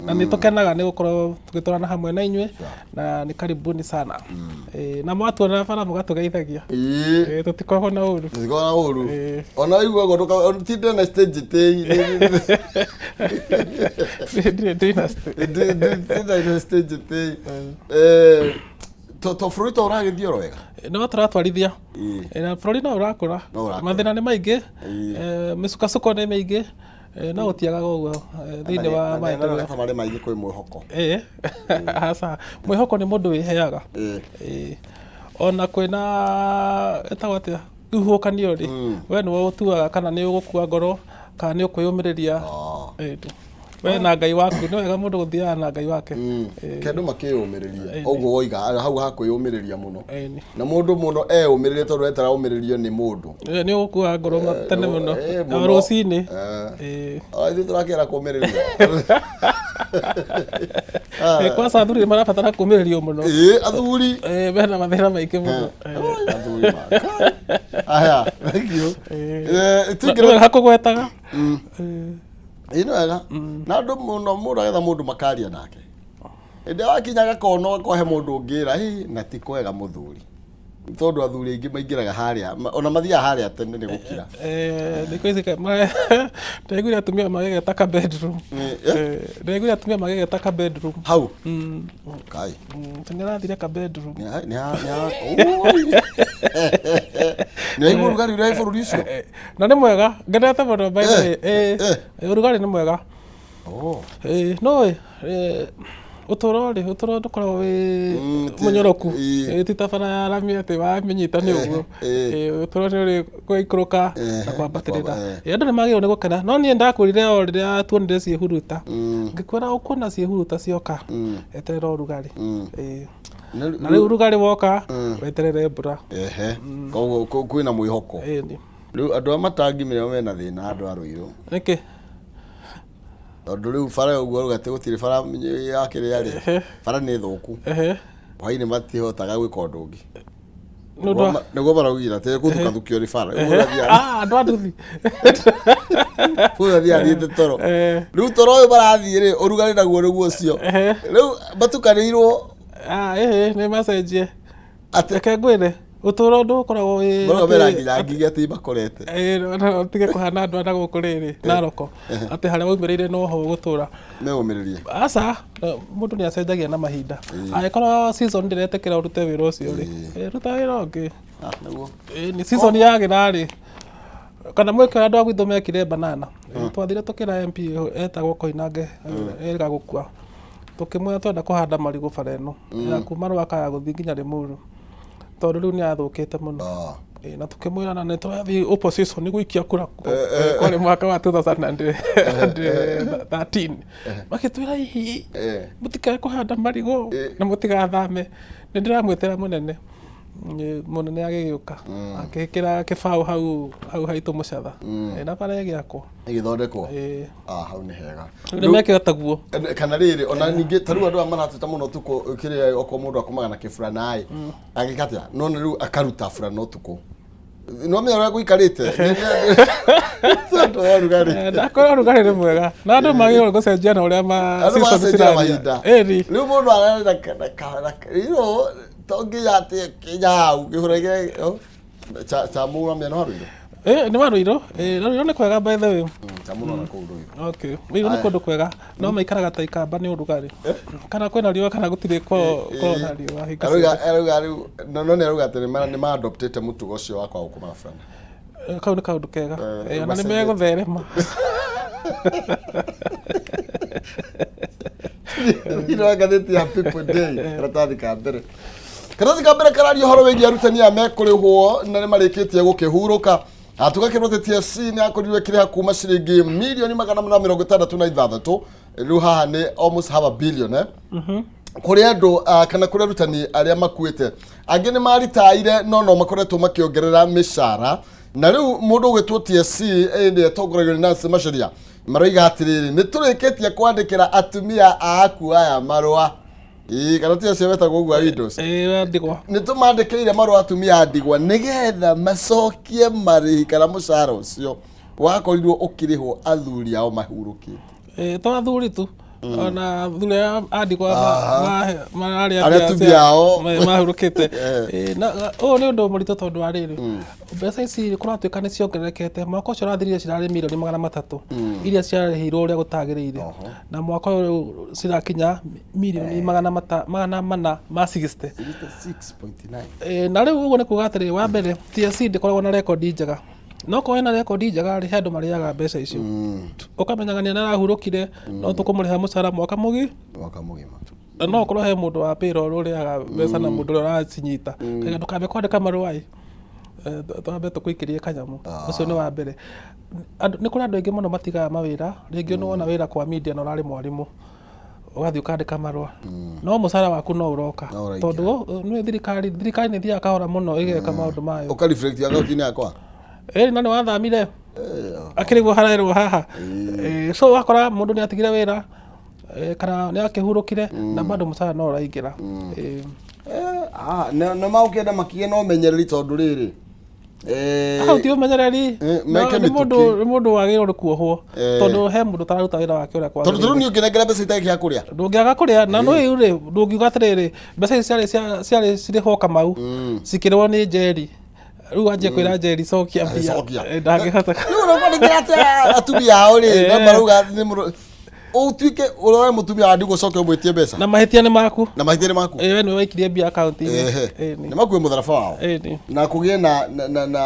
Na nĩ tũkenaga nĩ gũkorwo tũgĩtwarana hamwe na inyuĩ na nĩ karibuni sana. Na mwatuona bara mũgatũgeithagia. Tũtikoragwo na ũru. Tũtikoragwo na ũru. Ona waiguaga tinde na stage tĩi. Ndirĩ dynasty. Tinde na stage tĩi. To bũrũri to ũragĩthiĩ oro wega? No tũratwarithia. Na bũrũri no ũrakũra. Mathĩna nĩ maingĩ, mĩsukacuko nĩ mĩingĩ, no gũtiagaga ũguo thĩinĩ wa maendeleo. Mathĩna marĩ maingĩ kwĩ mwĩhoko. Aca, mwĩhoko nĩ mũndũ wĩheaga. Ona kwĩna ĩtagwo atĩa ihuhũkanio rĩ, we nĩwe ũtuaga kana nĩ ũgũkua ngoro kana nĩ ũkwĩyũmĩrĩria. We na Ngai waku, nĩ wega mũndũ gũthiaga na Ngai wake. Ke andũ makĩyũmĩrĩria ũguo woiga hau ha kwĩyũmĩrĩria mũno. Na mũndũ mũno eyũmĩrĩrie tondũ etara ũmĩrĩrio nĩ mũndũ. Nĩ ũgũkua ngoro tene mũno. O rũcinĩ. Ithuĩ tũrakĩra kũmĩrĩria. Kwanza athuri nĩ marabatara kũmĩrĩrio mũno. Athuri. Mena mathĩna maingĩ mũno. Athuri ma. Aya, thank you. Nĩ wega kũgwetaga. Ĩĩ nĩ wega. Na andũ mũno mũndũ agetha mũndũ makaria nake. Hĩndĩ ĩrĩa wakinya gakona ũkohe mũndũ ũngĩra, hĩ na ti kwega mũthuri. Tondũ athuri aingĩ maingĩraga harĩa, ona mathiaga harĩa tene nĩ gũkira. Thikũ ici ndaiguire atumia magĩgeta ka bedroom. Ndaiguire atumia magĩgeta ka bedroom. Hau? Kai. Nĩ arathire ka bedroom. Nĩ waigua ũrugarĩ ũrĩa wĩ bũrũri ũcio? Na nĩ mwega, ngenete mũno by the way. Ũrugarĩ nĩ mwega. No ũtũro rĩ, ũtũro ndũkoragwo wĩ mũnyoroku. Ti ta bara ya rami atĩ wamĩnyita nĩ ũguo. Ũtũro nĩ ũrĩ gũikũrũka na kwambatĩrĩra. Andũ nĩ magĩrĩirwo nĩ gũkena. No niĩ ndakwĩrire o rĩrĩa tuonire ciĩhuruta, ngĩkwĩra ũkuona ciĩhuruta cioka, eterera ũrugarĩ. Na rĩu ũrugarĩ woka, weterere mbura. Koguo kwĩna mwĩhoko. Rĩu andũ a matangi nĩo mena thĩna, andũ a Rũirũ. Nĩkĩ? Tondũ rĩu bara ũguo rauga atĩ gũtirĩ bara ya kĩrĩa rĩ, bara nĩ thũku. Hwainĩ matihotaga gwĩka ũndũ ũngĩ. Nĩguo maraugire atĩ gũthukathukio nĩ bara. Andũ a nduthi. Kũu athiaga athiĩte toro. Rĩu toro ũyũ marathiĩ rĩ, ũrugarĩ naguo nĩguo ũcio. Rĩu matukanĩirwo. Nĩ macenjie. Reke ngwĩre, ũtũro ndũkoragwo wĩ Marauga mena nginya ngigĩ atĩ imakorete. Ũtige kũhana andũ a na gũkũ rĩrĩ, Naroko, atĩ harĩa waumĩrĩire noho ũgũtũra. Meyũmĩrĩrie. Aca, mũndũ nĩ acenjagia na mahinda. Angĩkorwo season ndĩretĩkĩra ũrute wĩra ũcio rĩ, ruta wĩra ũngĩ. Nĩ season yagĩra rĩ, kana mwĩke ũrĩa andũ a gwitũ mekire banana. Twathire tũkĩra MP etagwo Koinange erĩga gũkua. Tũkĩmwĩra twenda kũhanda marigũ bara ĩno ya kuma Rwaka ya gũthiĩ nginya Limuru, tondũ rĩu nĩ yathũkĩte mũno. Na tũkĩmwĩra na nĩ tũrathiĩ opposition gũikia kura kwarĩ mwaka wa 2013. Makĩtwĩra hihi mũtikae kũhanda marigũ na mũtigathame. Nĩ ndĩramwĩtĩra mũnene. Mũnene agĩgĩũka akĩkĩra kĩbaũ hau hau haitũ mũcatha. Na bara ĩgĩakwo. Ĩgĩthondekwo. Ĩĩ. Ah, hau nĩ hega. Nĩ mekĩra taguo. Kana rĩrĩ, ona ningĩ ta rĩu andũ aya marateta mũno ũtukũ, kĩrĩa okorwo mũndũ akomaga na kĩburana ĩ, agĩka atĩa? No nĩ rĩu akaruta burana ũtukũ. No menya ũrĩa gũikarĩte. Tondũ wa ũrugarĩ. Ndakorwo ũrugarĩ nĩ mwega na andũ magĩrĩirwo gũcenjia na ũrĩa ma Andũ season macenjia cirathiĩ. mahinda. Ĩni. Rĩu mũndũ ararĩ na to nginya atĩ kinya hau kĩbura kĩrĩa cha cha mũra mĩena wa Ruiru. Nĩ wa Ruiru. Ruiru nĩ kwega, by the way. Cha mũno na kũu Ruiru. Okay, Ruiru nĩ kũndũ kwega, no maikaraga ta ikamba nĩ ũrugarĩ, kana kwĩna riũa kana gũtirĩ kwao na riũa hingo Arauga ciothe. Arauga rĩu no nĩ arauga atĩ nĩ ma adoptĩte mũtugo ũcio wa kwaga gũkoma na burana. Kau nĩ kaũndũ kega. Ona nĩ macenjetie. Megũtherema. Thĩinĩ wa ngathĩti ya People Day, karatathi ka mbere, karatathi ka mbere kararia ũhoro wĩgiĩ arutani aya mekũrĩhwo na nĩ marĩkĩtie gũkĩhurũka. Tũgakĩrwo atĩ TSC nĩ yakorirwo ĩkĩrĩha kuma ciringi mirioni 466, rĩu haha nĩ almost half a billion, eh? Kũrĩ andũ kana kũrĩ arutani arĩa makuĩte, angĩ nĩ maritaire, no makoretwo makĩongerera mĩcara. Na rĩu mũndũ ũgwĩtwo TSC ĩndĩ ĩtongoragio nĩ Nancy Macharia maroiga atĩrĩrĩ, nĩ tũrĩkĩtie kwandĩkĩra atumia a aku aya marũa. Ĩĩ, kana ti acio metagwo ũguo a widows? Ĩĩ, ndigwa. Nĩ tũmandĩkĩire marũa atumia a ndigwa nĩgetha macokie marĩhi kana mũcara ũcio wakorirwo ũkĩrĩhwo athuri ao mahurũkĩte. To athuri tu, ona athuri aya a ndigwa mararĩa Arĩa mbia atumia ao. Mahurũkĩte. Na ũyũ nĩ ũndũ mũritũ tondũ wa rĩrĩ, mbeca ici kũratuĩka nĩ ciongererekete. Mwaka ũcio ũrathirire cirarĩ mirioni 300 iria ciarĩhirwo ũrĩa gũtagĩrĩire, na mwaka ũyũ rĩu cirakinya mirioni 460. 66.9. Na rĩu ũguo nĩ kuga atĩrĩ, wa mbere TSC ndĩkoragwo na rekondi njega, no korwo ĩna rekondi njega rĩ, he andũ marĩaga mbeca icio, ũkamenyaga nĩ arahurũkire no tũkũmũrĩha mũcara mwaka mũgi Mwaka mũgima. Na no ũkorwo he mũndũ wa payroll ũrĩaga mbeca na mũndũ ũrĩa ũracinyita. Kaiga ndũkambe kwandĩka marũa ĩ, twambe tũkũikĩrie kanyamũ. Ũcio nĩ wa mbere. Nĩ kũrĩ andũ aingĩ mũno matigaga mawĩra. Rĩngĩ nĩ wona wĩra kwa media na ũrarĩ mwarimũ, ũgathiĩ ũkandĩka marũa, no mũcara waku no ũroka. No ũraingĩra. Tondũ nĩ thirikari nĩ ĩthiaga kahora mũno ĩgeka maũndũ mayo. Ũka reflect akaunti-inĩ yakwa. Ĩĩ, na nĩ wathamire akĩrĩguo harerwo haha. So wakora mũndũ nĩ atigire wĩra, kana nĩ akĩhurũkire na bado mũcara no ũraingĩra. Ah, na maũkĩenda makĩgĩe na ũmenyereri tondũ rĩrĩ Hau ti ũmenyereri. Meke Nĩ mũndũ mĩtũkĩ. Nĩ mũndũ wagĩrĩirwo nĩ kuohwo tondũ he mũndũ ũtararuta wĩra wake ũrĩa tondũ kwagĩrĩire. tũrĩu niĩ ũngĩnengera mbeca itarĩ gĩa kũrĩa. Ndũngĩaga kũrĩa na no rĩu rĩ, ndũngiuga atĩrĩrĩ, mbeca ici ciarĩ cirĩhwo Kamau, cikĩrĩhwo nĩ Njeri, rĩu wanjie kwĩra Njeri cokia mbia. Cokia. Ndangĩhota. Rĩu ũrakwandĩkĩra atĩ atumia ao rĩ na marauga nĩ ũtuĩke ũrore mũtumia wa ndigwa ũcoke ũmwĩtie mbeca. Na mahĩtia nĩ maku. Na mahĩtia nĩ maku. We nĩwe waikirie mbia akaunti-inĩ. Ehe. Nĩ. Nĩ makue mũtharaba wao Ĩĩ, nĩ. Na kũgĩe na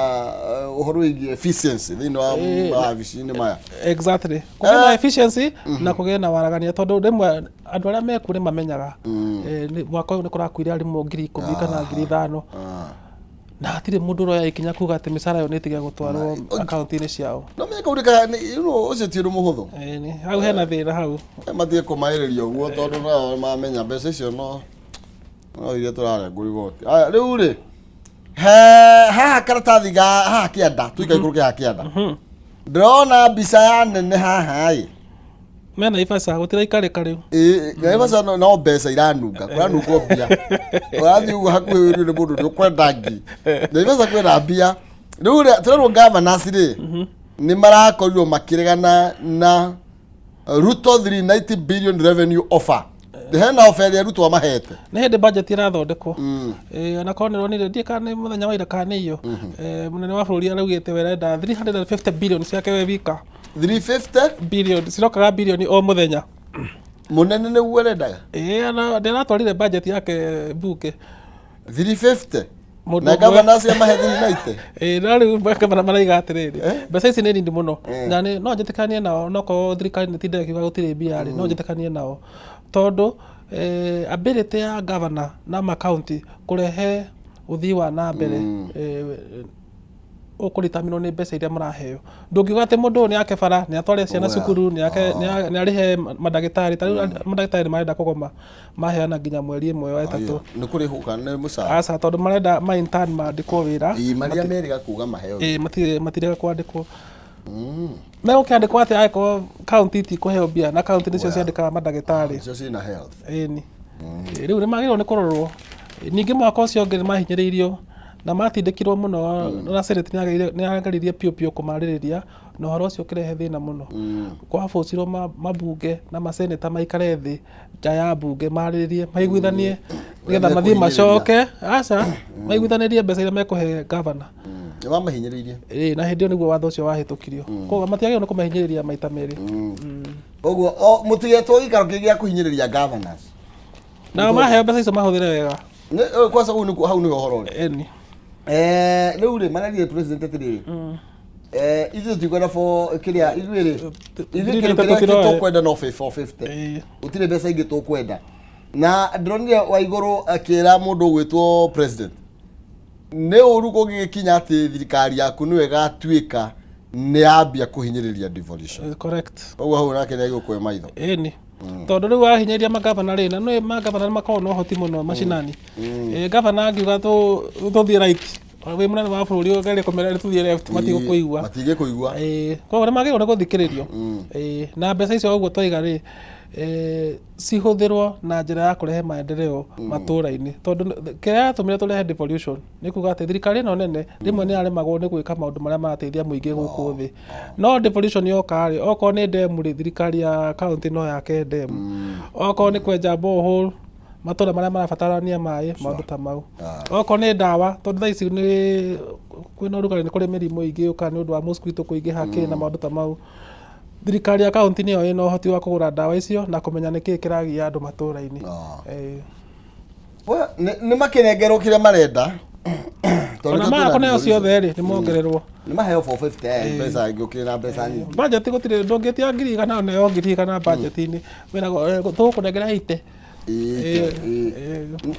ũhoro wĩgiĩ efficiency thĩinĩ wa mawabici-inĩ maya. Exactly, kũgĩe na efficiency na kũgĩe na waragania, tondũ rĩmwe andũ arĩa mekuo nĩ mamenyaga. Mwaka ũyũ nĩ kũrakuire arimũ 10,000 kana 5,000 na hatirĩ mũndũ ũroya ikinya kuga atĩ mĩcara ĩyo nĩ ĩtige gũtwarwo akaunti-inĩ ciao. No menye kaũndũ ka ũcio ti ũndũ mũhũthũ. Ĩĩ, nĩ. Hau hena thĩna hau. Matige kũmaĩrĩria ũguo tondũ nao mamenya mbeca icio no iria tũrarengwo igoti. Aya, rĩu rĩ, he haha karatathi ga haha kĩanda, tuika ikũrũke haha kĩanda, ndĩrona mbica ya nene haha ĩ. Mena ibaca gũtiraikarĩka rĩu. Ĩĩ, Naivasha no mbeca iranunga, kũranungwo mbia. Ũrathiĩ ũguo hakuhĩ wĩrwo nĩ mũndũ nĩ ũkwenda ngi. Naivasha kwĩna mbia. Rĩu rĩ, tũrerwo governors rĩ, nĩ marakorirwo makĩregana na Ruto 390 billion revenue offer. Hena offer ĩrĩa Ruto amahete. Nĩ hĩndĩ budget ĩrathondekwo. Ona korwo nĩ ronire, ndiĩ kana nĩ mũthenya wa ira kana nĩ iyo, mũnene wa bũrũri araugĩte we arenda 350 billion ciake we wika. 350 Billion cirokaga bilioni o mũthenya. Mũnene nĩguo arendaga. Ĩĩ, ona ndĩratwarire budget yake bunge. 350 Mũndũ na ũmwe- governors amahe 390. Ĩĩ, no rĩu gavana maraiga atĩrĩrĩ, mbeca ici nĩ nini mũno, na no njĩtĩkanie nao. No korwo thirikari nĩ tindaga ĩkiuga gũtirĩ mbia rĩ, no njĩtĩkanie nao. Tondũ ability ya governor na ma county kũrehe ũthii wa na mbere ũkũritaminwo nĩ mbeca iria mũraheo. Ndũngiuga atĩ mũndũ ũyũ nĩ ake bara, nĩ atware ciana cukuru, nĩ ake nĩ arĩhe mandagĩtarĩ. Ta rĩu mandagĩtarĩ nĩ marenda kũgoma maheana nginya mweri ĩmwe wa ĩtatũ. Nĩ kũrĩhwo kana nĩ mũcara? Aca, tondũ marenda ma intern mandĩkwo wĩra. Ĩĩ, marĩa merĩga kuga maheo. Ĩĩ, matirega kwandĩkwo. Megũkĩandĩkwo atĩa angĩkorwo county itikũheo mbia na county nĩcio ciandĩkaga mandagĩtarĩ? Nĩcio ciĩna health. Ĩni. Rĩu nĩ magĩrĩirwo nĩ kũrorwo. Ningĩ mwaka ũcio ũngĩ nĩ mahinyĩrĩirio na matindĩkirwo mũno na Senate nĩ yageririe piũ piũ kũmarĩrĩria na ũhoro ũcio ũkĩrehe thĩna mũno. Kwabũcirwo mabunge na maseneta maikare thĩ nja ya mbunge marĩrĩrie maiguithanie nĩgetha mathiĩ macoke aca maiguithanĩrie mbeca iria mekũhe governor. Nĩ mamahinyĩrĩirie. Ĩĩ, na hĩndĩ ĩyo nĩguo watho ũcio wahĩtũkirio. Koguo matiagĩrĩirwo nĩ kũmahinyĩrĩria maita merĩ. Koguo o mũtigetwo gĩikaro kĩngĩ gĩa kũhinyĩrĩria governors. Nao maheo mbeca icio mahũthĩre wega. Kwanza hau nĩkuo hau nĩho ũhoro ũrĩ. Ĩni. Rĩu rĩ marerire president atĩrĩrĩ, ithuĩ tũtikwenda for kĩrĩa ithuĩ rĩ ithuĩ kĩndũ kĩrĩa tũkwenda no 450. Gũtirĩ mbeca ingĩ tũkwenda. Na ndĩronire Waigũrũ akĩra mũndũ ũgwĩtwo president nĩ ũru kũngĩgĩkinya atĩ thirikari yaku nĩyo ĩgatuĩka nĩ yambia kũhinyĩrĩria devolution. Correct. Koguo hau nake nĩ agĩgũkwe maitho. Ĩni. Tondũ rĩu wahinyĩrĩria magavana rĩ, na nĩ magavana nĩ makoragwo na ũhoti mũno macinani. Gavana angiuga tũthiĩ right, wĩ mũnene wa bũrũri ũgerie kũmera tũthiĩ left, matigũkũigua. Matingĩkũigua. Koguo nĩ magĩrĩirwo nĩ gũthikĩrĩrio. Na mbeca icio ũguo twaiga rĩ, cihũthĩrwo na njĩra ya kũrehe maendeleo matũra-inĩ. Tondũ kĩrĩa gĩatũmire tũrehe devolution nĩ kuga atĩ thirikari ĩno nene rĩmwe nĩ yaremagwo nĩ gwĩka maũndũ marĩa marateithia mũingĩ gũkũ thĩ. No devolution yoka rĩ, okorwo nĩ ndemu rĩ, thirikari ya county no yake ndemu. Okorwo nĩ kwenja borehole, matũra marĩa marabatarania maĩ, maũndũ ta mau. Okorwo nĩ ndawa, tondũ thaa ici nĩ kwĩna ũrugarĩ, nĩ kũrĩ mĩrimũ ĩngĩ yũkaga nĩ ũndũ wa mosquito kũingĩha kĩ na maũndũ ta mau. Thirikari ya county nĩyo ĩna ũhoti wa kũgũra ndawa icio na kũmenya nĩkĩĩ kĩragia andũ matũra-inĩ. Nĩ makĩnengerwo kĩrĩa marenda. Tondũ Ona nĩkĩo maya twĩna kũneo devolution. ciothe rĩ, nĩ mongererwo. Nĩ maheo 450 mbeca ingĩ na mbeca nyingĩ. Budget gũtirĩ, ndũngĩtia 100,000 ũneo 100,000 budget-inĩ. Wĩragwo tũgũkũnengera 80.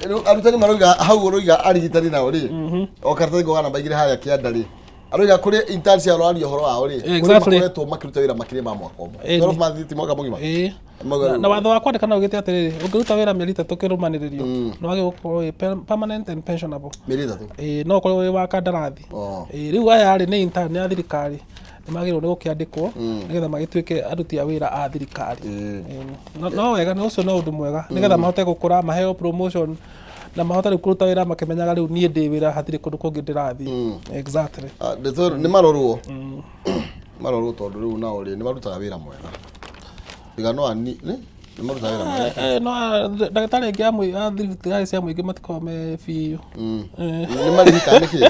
Rĩu arutani maroiga hau ũroiga arigitani nao rĩ, o karatathi ngoga namba igĩrĩ harĩa kĩanda rĩ, aroiga kũrĩ interns aroaria ũhoro wao rĩ, kũrĩ makoretwo makĩruta wĩra makĩria ma mwaka ũmwe. 12 months ti mwaka mũgima. Na watho wa kwandĩkana ugĩte atĩrĩrĩ, ũngĩruta wĩra mĩeri 3 kĩrũmanĩrĩrio, nĩ wagĩrĩirwo gũkorwo wĩ permanent and pensionable. Mĩeri 3? Ĩĩ, no ũkorwo wĩ wa kandarathi. Rĩu aya rĩ, nĩ intern ya thirikari, nĩ magĩrĩirwo nĩ gũkĩandĩkwo nĩgetha magĩtuĩke aruti a wĩra a thirikari. No wega, nĩ ũcio no ũndũ mwega nĩgetha mahote gũkũra, maheo promotion na mahote rĩu kũruta wĩra makĩmenyaga rĩu niĩ ndĩ wĩra, hatirĩ kũndũ kũngĩ ndĩrathiĩ. Exactly. Ndeto ĩno nĩ marorwo marorwo tondũ rĩu nao rĩ nĩ marutaga wĩra mwega tiga no ani nĩ marutaga wĩra mwega. No ndagĩtarĩ aingĩ a thibitarĩ cia mũingĩ matikoragwo me biũ. Nĩ marĩhi kana nĩkĩ?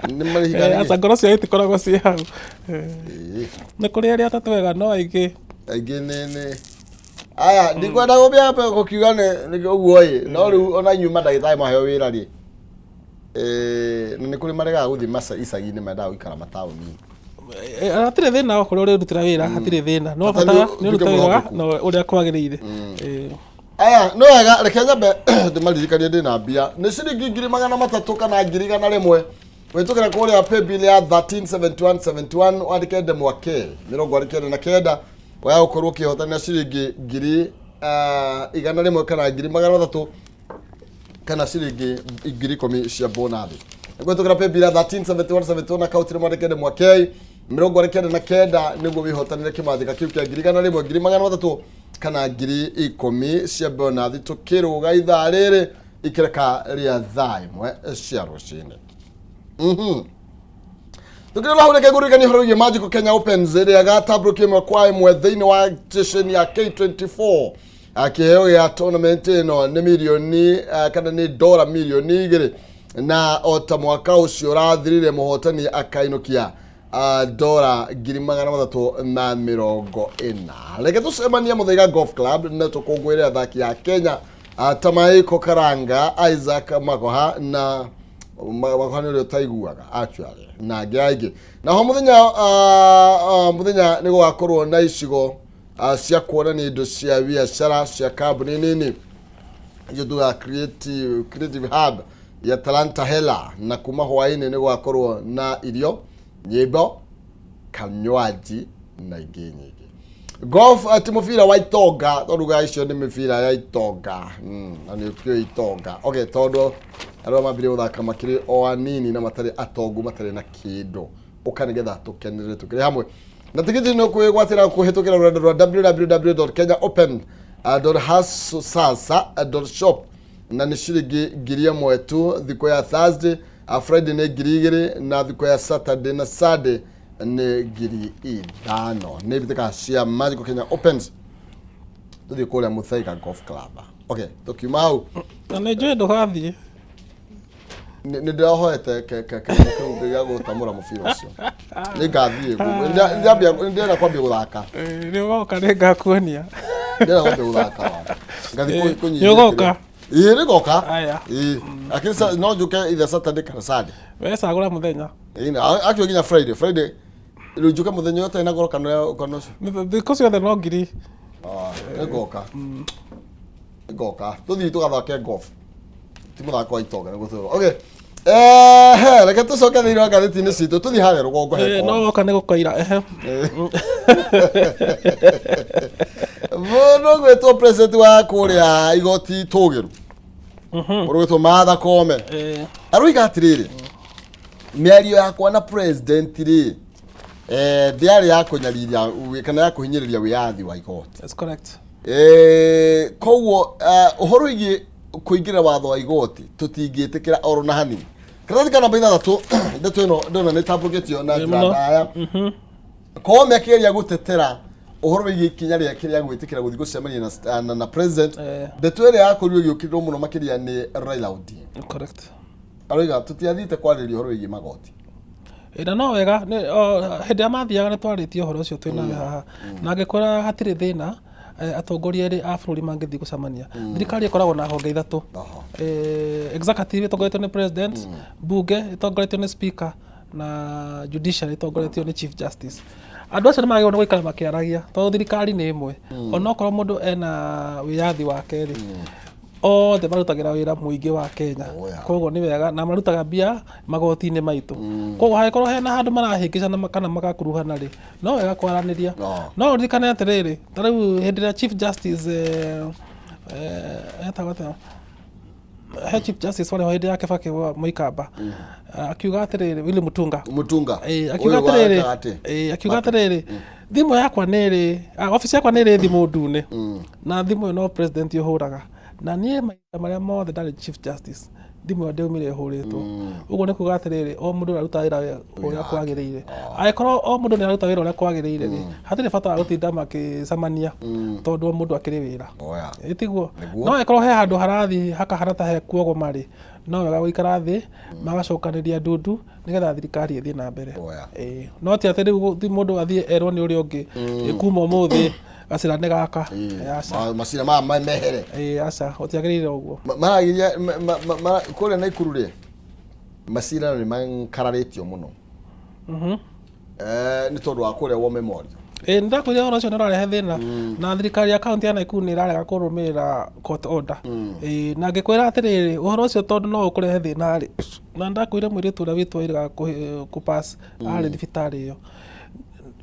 Nĩ marĩhi kana nĩkĩ? Aca, ngoro ciao itikoragwo ciĩ hau. Nĩ kũrĩ arĩa atatũ wega no aingĩ. Aingĩ nĩ aya ndikwenda gũbia gũkiuga nĩ ũguo ĩ, no rĩu ona inyuĩ mandagĩtarĩ mwaheo wĩra rĩ, na nĩ kũrĩ maregaga gũthiĩ icagi-inĩ, mendaga gũikara mataũni. Hatirĩ thĩna okorwo ũrĩrutĩra wĩra, hatirĩ thĩna, no Bata bata nĩ nĩ ũrute ũtuĩke wĩra mwĩhokeku. na ũrĩa kwagĩrĩire. Aya nĩ wega, reke nyambe ndĩmaririkanie ndĩna mbia nĩ ciringi 300,000 kana 100,000 wĩtũkĩra kũrĩa paybill ya 137171 wandĩke ndemwa K 99 waya gũkorwo ũkĩhotanĩra ciringi 100,000 kana 300,000 kana ciringi 10,000 cia bonathi. Gwĩtũkĩra paybill ya 137171 akaunti nĩ mwandĩke ndemwa K 99 nĩguo wĩhotanĩre kĩmathĩka kĩu kĩa 100,000, 300,000 kana 10,000 cia bonathi. Tũkĩrũga ithaa rĩrĩ ikĩreka rĩa thaa 1 cia rũcinĩ. Tukirora hau reke ngũririkanie ũhoro wĩgiĩ Magical Kenya Opens ĩrĩa ĩgatambũrũkio ĩmwe kwa ĩmwe thĩinĩ wa station ya K24. Kĩheo gĩa tournament ĩno nĩ mirioni kana nĩ dora mirioni 2, na o ta mwaka ũcio ũrathirire mũhotani akainũkia dora 340,000. Reke tũcemanie Mũthaiga Golf Club na tũkũngũĩre athaki a Kenya Tamaiko Karanga, Isaac Magoha na Magoha nĩ ũrĩa ũtaiguaga actually na angĩ aingĩ. Naho mũthenya mũthenya nĩ gũgakorwo na icigo Cia kuonania indo cia biacara cia kambuni nini icio tugaga creative hub ya Talanta Hela, na kuma hwaĩ-inĩ nĩ gwakorwo na irio, nyĩmbo, kanywaji na ingĩ nyingĩ. Golf, ti mũbira wa itonga, tondũ ga icio nĩ mĩbira ya itonga, na nĩ ũkĩũĩ itonga. Okay, tondũ arĩa mambirie gũthaka makĩrĩ o anini na matarĩ atongu, matarĩ na kĩndũ. Ũka nĩgetha tũkenere tũkĩrĩ hamwe, na tigiti nĩ ũkwĩgwatĩra kũhĩtũkĩra rũrenda rwa www.kenyaopen.hasosasa.shop, na nĩ ciringi 1000 tu thikũ ya Thursday, Friday nĩ 2000, na thikũ ya Saturday na Sunday nĩ 5000. Nĩ mbĩtĩka cia Magical Kenya Opens. Tũthiĩ kũrĩa Muthaiga Golf Club. Okay, tũkiuma hau. Na nĩ njũĩ ndũgathiĩ. Nĩ ndĩrahoete kĩu gĩa gũtamũra mũbira ũcio, nĩ ngathiĩ. Ndĩrenda kwambia gũthaka. Nĩ ũgoka, nĩ ngakuonia. Ndĩrenda kwambia gũthaka, ngathiĩ kũnyihia. Nĩ ũgoka? Ĩĩ, nĩ ngoka. Aya. Ĩĩ, lakini no njũke either Saturday kana Sunday. We cagũra mũthenya. Ĩĩ, na actually nginya Friday rĩu njũke mũthenya ũtarĩ na goro kana ũcio. Thikũ ciothe no ngiri. Ah, nĩ ngoka, nĩ ngoka, tũthiĩ tũgathake golf, ti mũthako wa itonga nĩguo tũrĩ. Okay, reke tũcoke thĩinĩ wa ngathĩti-inĩ citũ, tũthiĩ harĩa rũgongo he No kona. woka nĩ gũkoira ehe. Mũndũ ũgwĩtwo president wa kũrĩa igoti tũgĩru, mũndũ ũgwĩtwo Martha Koome, aroiga atĩrĩrĩ, mĩario yakwa na president rĩ, ndĩarĩ ya kũnyariria kana ya kũhinyĩrĩria wĩyathi wa igoti. That's correct. Koguo ũhoro wĩgiĩ kũingĩra watho wa igoti tũtingĩtĩkĩra oro na hanini. Karatathi ka namba 6, ndeto ĩno ndona nĩ tambũkĩtio na njĩra mũno. ndaya. Koome akĩgeria gũtetera ũhoro wĩgiĩ ikinya rĩake rĩa gwĩtĩkĩra gũthiĩ gũcemania na president, ndeto ĩrĩa yakorirwo ĩgĩũkĩrĩrwo mũno makĩria nĩ Raila Odinga. Correct. Aroiga tũtiathiĩte kwarĩrĩria ũhoro wĩgiĩ magoti. Na no wega hĩndĩ ĩrĩa mathiaga nĩ twarĩtie ũhoro ũcio twĩ nawe haha, na ngĩkwĩra hatirĩ thĩna, atongoria erĩ a bũrũri mangĩthiĩ gũcemania. Thirikari ĩkoragwo na honge ithatũ. Executive ĩtongoretio nĩ president, bunge ĩtongoretio nĩ speaker, na judiciary ĩtongoretio nĩ chief justice. Andũ acio nĩ magĩrĩirwo nĩ gũikara makĩaragia, tondũ thirikari nĩ ĩmwe. Onokorwo mũndũ ena wĩyathi wake rĩ, othe marutagĩra wĩra mũingĩ wa Kenya. Koguo nĩ wega na marutaga mbia magoti-inĩ maitũ. Koguo hangĩkorwo hena handũ marahĩngĩcana kana magakuruhana rĩ, no wega kwaranĩria. No ũririkane atĩrĩrĩ, ta rĩu hĩndĩ ĩrĩa chief justice, etagwo atĩa, he chief justice warĩ ho hĩndĩ ya Kibaki wa Mũikamba, akiuga atĩrĩrĩ, Willy Mutunga. Mutunga. Akiuga Ũyũ wa atĩrĩrĩ, gatagatĩ. Akiuga atĩrĩrĩ, thimũ yakwa nĩ ĩrĩ, obici yakwa nĩ ĩrĩ thimũ ndune, na thimũ ĩyo no president ũhũraga, na niĩ mahinda marĩa mothe ndarĩ chief justice thimũ ĩyo ndĩaumire ĩhũrĩtwo. Ũguo nĩ kuga atĩrĩrĩ, o mũndũ araruta wĩra ũrĩa kwagĩrĩire. Angĩkorwo o mũndũ nĩ araruta wĩra ũrĩa kwagĩrĩire rĩ, hatirĩ bata wa gũtinda makĩcemania, tondũ o mũndũ akĩrĩ wĩra. Ĩ tiguo? Nĩguo. No angĩkorwo he handũ harathiĩ hakahana ta he kuogoma rĩ, no wega gũikara thĩ magacokanĩria ndundu nĩgetha thirikari ĩthiĩ na mbere. Ĩĩ. No ti atĩ rĩu ti mũndũ athiĩ erwo nĩ ũrĩa ũngĩ, ĩ, kuma ũmũthĩ gacĩra nĩ gaka. Ĩ, aca. Macira maya mehere. Ĩ, aca, gũtiagĩrĩire ũguo. Maragiria kũrĩa Naikuru rĩ, macira nĩ makararĩtio mũno nĩ tondũ wa kũrĩa War Memorial. Ĩ, nĩndakwĩra ũhoro ũcio nĩ ũrarehe thĩna, na thirikari ya kaunti ya Nakuru nĩ ĩrarega kũrũmĩrĩra court order. Ĩ, na ngĩkwĩra atĩrĩrĩ, ũhoro ũcio tondũ no ũkũrehe thĩna rĩ, na ndakwĩra mũirĩtu ũrĩa witũ wĩrĩga kũpass arĩ thibitarĩ ĩyo,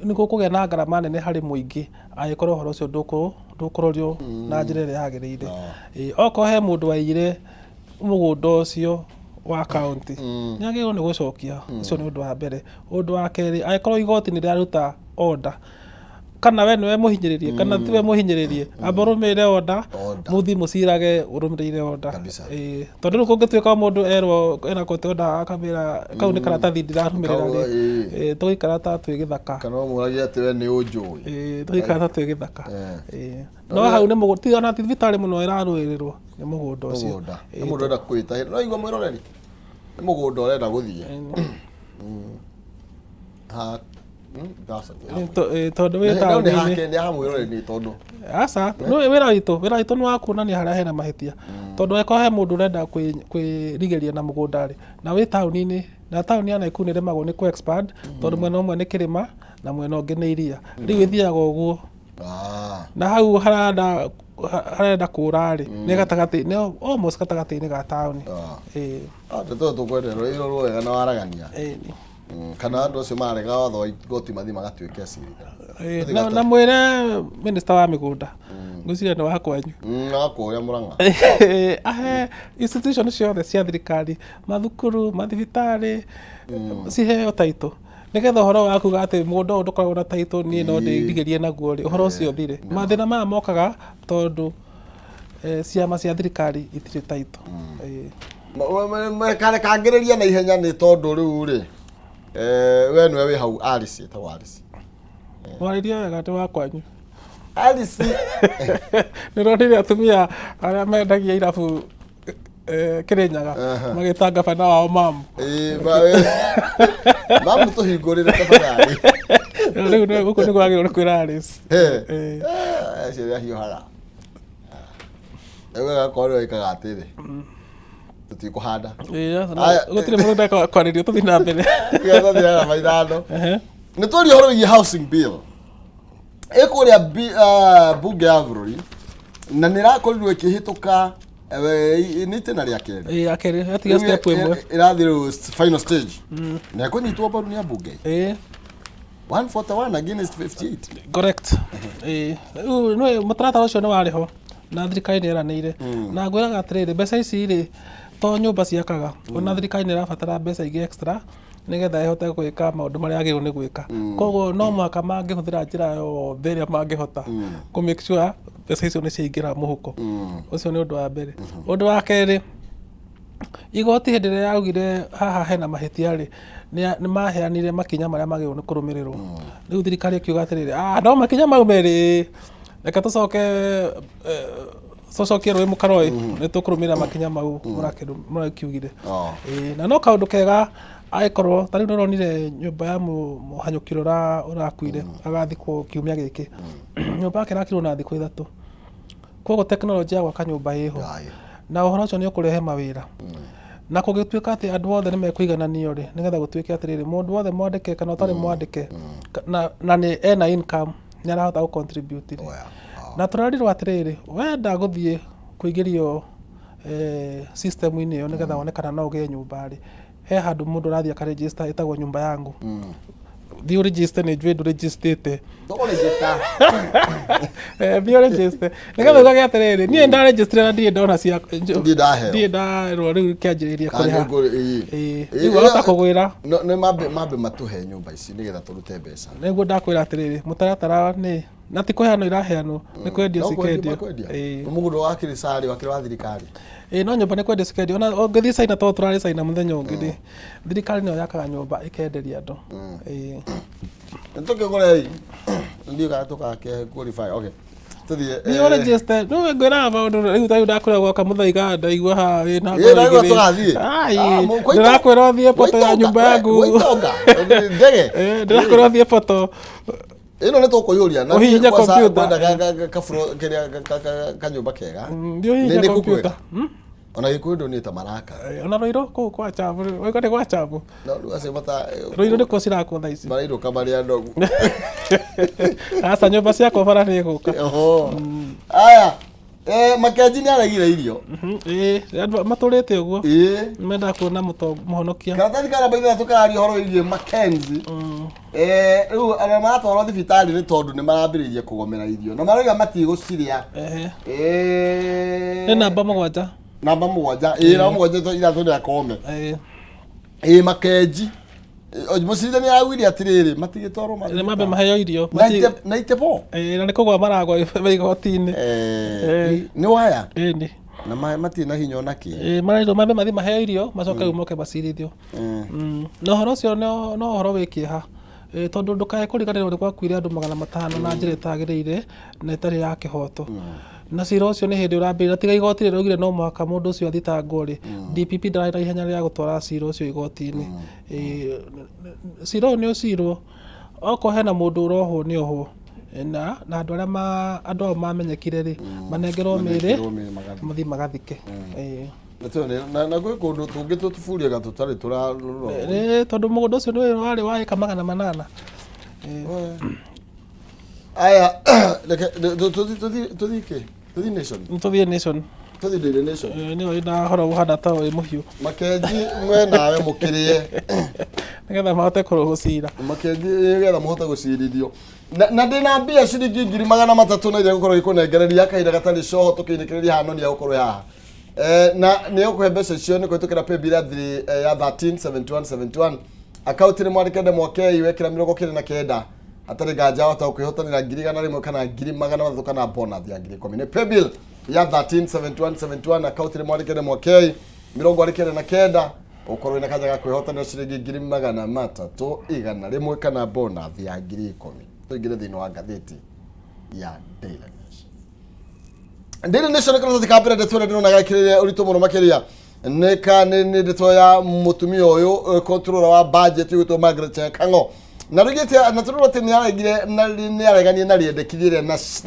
nĩ gũkũgĩa na ngarama nene harĩ mũingĩ angĩkorwo ũhoro ũcio ndũkũrorio na njĩra ĩrĩa yagĩrĩire. Ĩ, okorwo he mũndũ waiyire mũgũnda ũcio wa kaunti, nĩ agĩrĩirwo nĩ gũcokia. Ũcio nĩ ũndũ wa mbere. Ũndũ wa kerĩ, angĩkorwo igoti nĩ rĩaruta order, kana we nĩwe mũhinyĩrĩrie kana tiwe mũhinyĩrĩrie, amba ũrũmĩrĩre order. Order. Mũthiĩ mũcirage ũrũmĩrĩire order. Kabisa. Ĩĩ, tondũ rĩu kũngĩtuĩka mũndũ erwo ena court order akamĩra kau nĩ karatathi ndirarũmĩrĩra Kau, rĩ, ĩĩ. ĩĩ, tũgũikara ta twĩ gĩthaka. Kana ũmũragie atĩ we nĩ ũnjũĩ. Ĩĩ, tũgũikara ta twĩ gĩthaka. Ĩĩ. No hau nĩ mũgũnda, ti ona ti thibitarĩ mũno ĩrarũĩrĩrwo, nĩ mũgũnda ũcio. Mũgũnda nĩ mũndũ ũrenda kwĩtahĩra, no igua mwĩroreri, nĩ mũgũnda ũrenda gũthiĩ. Ha, ndacokia. Ĩĩ, tondũ wĩ No nĩ taũni-inĩ. hake, nĩ ha mwĩroreri nĩ tondũ Aca, nĩ wĩra witũ nĩ wa kuonania harĩa hena mahĩtia, tondũ angĩkorwo he mũndũ ũrenda kwĩrigĩria na mũgũnda rĩ, na wĩ taũni-inĩ, na taũni ya Nakuru nĩ ĩremagwo nĩ kũ expand, tondũ mwena ũmwe nĩ kĩrĩma na mwena ũngĩ nĩ iria, rĩu ĩthiaga ũguo. Ah. Na hau haranda harenda kũra rĩ, nĩ gatagatĩ, nĩ almost gatagatĩ-inĩ ga taũni. Ah. Ĩĩ. Ah, ndeto ĩyo tũkwenderwo ĩrorwo wega na waragania. Ĩĩ. Kana andũ acio marega watho wa igoti mathiĩ magatuĩke acirithania. Ĩĩ, na mwĩre minista wa mĩgũnda, ngwĩciria nĩ wa kwanyu. Wa kũrĩa Mũrang'a. Ahe institution ciothe cia thirikari, mathukuru, mathibitarĩ, ciheo title, nĩgetha ũhoro wa kuga atĩ mũgũnda ũyũ ndũkoragwo na title, niĩ no ndĩrigĩrie naguo rĩ, ũhoro ũcio ũthire. Mathĩna maya mokaga tondũ ciama cia thirikari itirĩ title. Ĩĩ. Rekangĩrĩria na ihenya nĩ tondũ rĩu rĩ, we nĩwe wĩ hau Alice, ĩtagwo Alice. Mwarĩrie wega, nĩ wa kwanyu. Alice. Nĩũronire atumia arĩa mendagia irabu Kĩrĩnyaga magĩta ngabana wao mamu. Ĩĩ, mamu tũhingũrĩre tafadhali. Rĩu gũkũ nĩguo wagĩrĩirwo nĩ kwĩra Alice. Eh, acio nĩ ahiũhaga. Rĩu agakorwo nĩwe wĩkaga atĩrĩ, tũtikũhanda. Ĩĩ, Aya, gũtirĩ mũndũ ndeka kwarĩrio, tũthiĩ na mbere. Tũthiĩ na 5. Nĩ twaria ũhoro wĩgiĩ housing bill ĩkũrĩa bunge ya bũrũri na nĩ ĩrakorirwo ĩkĩhĩtũka, nĩ itĩna rĩa kerĩ. Ĩĩ, ya kerĩ, yatiga step ĩmwe. Ĩrathiĩ rĩu final stage na ĩkũnyitwo mbaru nĩ ambunge 141 against 58. Correct. Ĩĩ, rĩu nĩũĩ mũtaratara ũcio nĩ warĩ ho na thirikari nĩ ĩranĩire, na ngwĩraga atĩrĩrĩ, mbeca ici rĩ, to nyũmba ciakaga, ona thirikari nĩ ĩrabatara mbeca ingĩ extra nĩgetha ĩhote gwĩka maũndũ marĩa yagĩrĩirwo nĩ gwĩka. Koguo no mũhaka mangĩhũthĩra njĩra yothe ĩrĩa mangĩhota kũ make sure mbeca icio nĩ ciaingĩra mũhuko. Ũcio nĩ ũndũ wa mbere. Ũndũ wa kerĩ, igoti hĩndĩ ĩrĩa yaugire haha hena mahĩtia rĩ, nĩ maheanire makinya marĩa magĩrĩirwo nĩ kũrũmĩrĩrwo. Rĩu thirikari ĩkiuga atĩrĩrĩ, ah, no makinya mau merĩ, reke tũcoke tũcokie rũĩ mũkaroĩ, nĩ tũkũrũmĩrĩra makinya mau mũrakiugire. Oh. Ĩĩ, na no kaũndũ kega angĩkorwo ta rĩu nĩũronire nyũmba ya mũhanyũki ũrĩa ũrakuire agathikwo kiumia gĩkĩ, nyũmba yake ĩrakirwo na thikũ 3. Koguo tekinoronjĩ ya gwaka nyũmba ĩho. Ĩho. Na ũhoro ũcio nĩ ũkũrehe mawĩra. Na kũngĩtuĩka atĩ andũ othe nĩ mekũigananio rĩ, nĩgetha gũtuĩke atĩrĩrĩ, mũndũ wothe mwandĩke kana ũtarĩ mwandĩke, na nĩ ena income, nĩ arahota gũ contribute rĩ. Oh, yeah. Na tũrerirwo atĩrĩrĩ, wenda gũthiĩ kũingĩrio system-inĩ ĩyo nĩgetha wone kana no ũgĩe nyũmba rĩ, he handũ mũndũ arathiĩ akaregister ĩtagwo nyumba yangu. Thiĩ ũregister, nĩ njũĩ ndũregistĩte. Ndũkũregister. Thiĩ ũregister nĩgetha ugage atĩrĩrĩ, niĩ ndaregistire na ndirĩ ndona cia Ndirĩ ndaheo. Ndirĩ nderwo rĩu kĩanjĩrĩria Kana kũrĩha. ĩĩ. Ĩĩ, Ĩĩ, rĩu wahota kũgwĩra. No, nĩ mambe matũhe nyũmba ici nĩgetha tũrute mbeca. Nĩguo ndakwĩra atĩrĩrĩ, mũtaratara nĩ na ti kũheanwo iraheanwo, nĩ kwendio. No kwendio. Cikendio. Makwendia. Ĩĩ. Mũgũnda wa kĩrĩcarĩ wakĩrĩ wa thirikari. Ĩĩ, no nyũmba nĩ kwendio cikendio. Ona ũngĩthiĩ China, tondũ tũrarĩ China mũthenya ũngĩ rĩ, thirikari nĩyo yakaga nyũmba ĩkenderia andũ. Ĩĩ. Nĩ tũkĩgũrei, ndiũ kana tũgake qualify. Okay, tũthiĩ. Thiĩ ũregister. Nĩwe ngwĩraga maũndũ rĩu, ta rĩu ndakwĩra gwoka mũthaiga, ndaigua haha wĩna Ĩĩ, ndaigua tũgathiĩ. Ai, Ah, ndĩrakwĩra ũthiĩ poto ya nyũmba yangu. Gwitonga ndege. Ĩĩ, ndĩrakwĩra ũthiĩ poto. Ĩno nĩ tũkũiyũria na Ũhihinye niĩ kwanza computer. ngwenda kĩrĩa kanyũmba kega. Thiĩ ũhihinye Nĩ kũ computer. kwega? Ona Gĩkũyũ ndũnĩte ta maraka. Ona Rũirũ kũu kwa Chabu, waigua nĩ gwa Chabu. No rĩu acio mata Rũirũ nĩkuo cirakwo thaa ici. Marairũka marĩ anogu. Aca, nyũmba ciakwo bara nĩ ĩgũka. Oho. Aya, Makenji nĩ aregire irio. Ĩĩ, andũ matũrĩte ũguo. Ĩĩ. Mendaga kuona mũhonokia. Karatathi ka namba 6 kararia ũhoro wĩgiĩ Mackenzie. Rĩu arĩa maratwarwo thibitarĩ nĩ tondũ nĩ marambĩrĩirie kũgomera irio na marauga matigũcirĩa. Ehe. Nĩ namba 7. Namba 7. Ĩĩ, namba 7 ithatũ nĩ akome. Ĩĩ. Ĩĩ, Makenji. Mũcirithania araugire atĩrĩrĩ, matigĩtwarwo Nĩ mambe maheo irio. 94. Ĩĩ, na nĩ kũgwa maragwa me igoti-inĩ. Nĩ waya. Ĩĩ. Na matirĩ na hinya ona kĩ. Ĩĩ, marairwo mambe mathiĩ maheo irio, macoke rĩu moke macirithio. Na ũhoro ũcio no ũhoro wĩ kĩeha. Tondũ ndũkae kũriganĩrwo nĩ gwakuire andũ 500 na njĩra ĩtagĩrĩire na ĩtarĩ ya kĩhoto. Na cira ũcio nĩ hĩndĩ ũrambĩrĩria, tiga igoti rĩraugire no mũhaka mũndũ ũcio athitangwo rĩ, DPP ndararĩ na ihenya rĩa gũtwara cira ũcio igoti-inĩ. Cira ũyũ nĩ ũcirwo, okorwo hena mũndũ ũrohwo nĩ ohwo, na andũ arĩa andũ ao mamenyekire rĩ, manengerwo mĩĩrĩ Manengerwo mĩĩrĩ magathike. mathiĩ magathike. Ĩĩ. Na gwĩ kũndũ tũngĩ tũtuburiaga tũtarĩ tũrarorwo. Ĩĩ, tondũ mũgũnda ũcio nĩ warĩ wa ĩka 800. Ĩĩ. Aya, reke tũthiĩ kĩ? Tũthiĩ Nation. Tũthiĩ Nation. Tũthiĩ Daily Nation. Nĩyo ĩna horo ũhana ta wĩ mũhiũ. Makenji mwe nawe mũkĩrĩe. Nĩgetha mahote kũgũcira. Makenji nĩgetha mũhote gũcirithio. Na ndĩna mbia ciringi 300,000 na iria ngũkorwo ngĩkũnengereria kahinda gatarĩ coho tũkĩinĩkĩrĩria haha no nĩ egũkorwo haha. Na nĩ egũkũhe mbeca icio nĩ kũhĩtũkĩra paybill ya 3 ya 137171 akaunti nĩ mwandĩke ndemwa K wekĩra 99 hatarĩ nganja wahota kwĩhotanĩra 100,000 kana 300,000 kana bonus ya 10,000. Nĩ paybill ya 137171 akaunti nĩ mwandĩke ndemwa K 99 ũkorwo wĩna kanya ga kwĩhotanĩra ciringi 300,000 kana bonus ya 10,000. Tũingĩre thĩinĩ wa ngathĩti ya Daily Nation. Daily Nation nĩ karatathi ka mbere ndeto ĩrĩa ndĩrona gekĩrĩire ũritũ mũno makĩria nĩ ka nĩ nĩ ndeto ya mũtumia ũyũ controller wa budget ũgwĩtwo Margaret Kang'o na rĩgĩte na tũrona atĩ nĩ aregire na nĩ areganie na rĩendekithia rĩa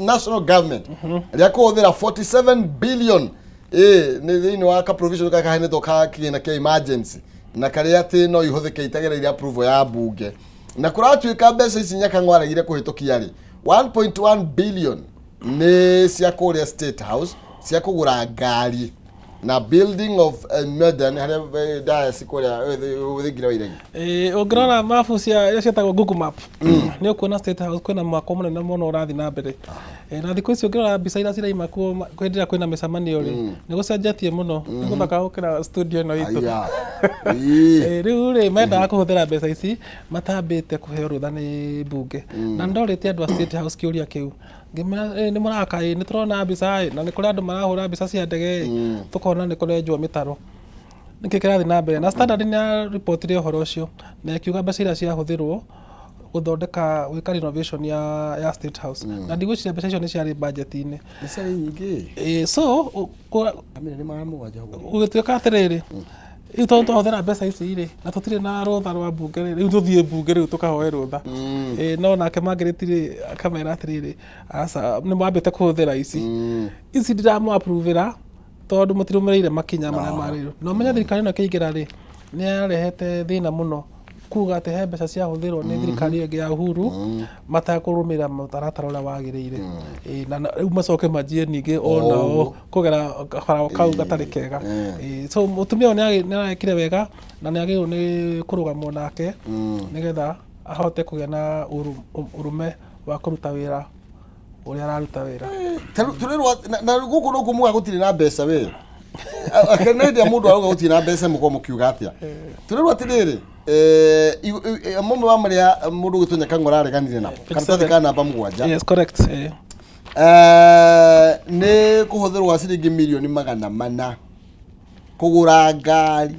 national government rĩa kũhũthĩra 47 billion nĩ thĩinĩ wa ka provision karĩa kaheanĩtwo ka kĩgĩna kĩa emergency na karĩa atĩ no ihũthĩke itagereire approval ya mbunge na kũratuĩka mbeca ici Nyakang'o aregire kũhĩtũkia rĩ 1.1 billion nĩ cia kũrĩa State House cia kũgũra ngari na building of modern harĩa diocese kũrĩa thingira wa iregi. Ũngĩrora mabu cia iria ciĩtagwo Google Map nĩ ũkuona State House kwĩna mwako mũnene mũno ũrathiĩ na mbere. Na thikũ ici ũngĩrora mbica iria ciraima kuo hĩndĩ ĩrĩa kwĩna mĩcemanio rĩ nĩ gũcenjetie mũno, nĩ gũthaka gũkĩra studio ĩno itũ. Aya. Rĩu rĩ mendaga kũhũthĩra mbeca ici matambĩte kũheo rũtha nĩ mbunge na nĩndorĩtie andũ a State House kĩũria kĩu ngĩmera nĩ mũraka nĩ tũrona mbica na nĩ kũrĩ andũ marahũra mbica cia ndege tũkona nĩ kũrenjwo mĩtaro nĩkĩ kĩrathiĩ na mbere na Standard nĩ yaribotire ũhoro ũcio na ĩkiuga mbeca iria ciahũthĩrwo gũthondeka gwĩka renovation ya State House na ndigwĩciria mbeca icio nĩ ciarĩ budget-inĩ. Nĩ ciarĩ nyingĩ. So Amina nĩ 700 ũguo. Gũgĩtuĩka atĩrĩrĩ rĩu tondũ twahũthĩra mbeca ici rĩ na tũtirĩ na rũtha rwa mbunge rĩ rĩu tũthiĩ mbunge rĩu tũkahoe rũtha. No nake Margaret rĩ akamera atĩrĩrĩ aca nĩ mwambĩte kũhũthĩra ici ici ndiramũ-approve-ĩra tondũ mũtirũmĩrĩire makinya marĩa marĩrwo. Na ũmenye thirikari ĩno ĩkĩingĩra rĩ nĩ yarehete thĩna mũno kuga atĩ he mbeca ciahũthĩrwo nĩ thirikari ĩngĩ ya Uhuru matakũrũmĩrĩra mũtaratara ũrĩa wagĩrĩire. Na rĩu macoke manjie ningĩ onao kũgera bara kau gatarĩ kega. So mũtumia ũyũ nĩ arekire wega na nĩ agĩrĩirwo nĩ kũrũgamwo nake nĩgetha ahote kũgĩa na ũrũme wa kũruta wĩra ũrĩa araruta wĩra. Tũrerwo na gũkũ no kumuga gũtirĩ na mbeca we. Akena hĩndĩ ĩrĩa mũndũ arauga gũtirĩ na mbeca mũkorwo mũkiuga atĩa. Tũrerwo atĩrĩrĩ mamwe wa marĩa mũndũ ũgwĩtwo Nyakang'o arareganire namo karatathi ka namba 7. Yes, correct. Nĩ kũhũthĩrwo gwa ciringi 400,000,000 kũgũra ngari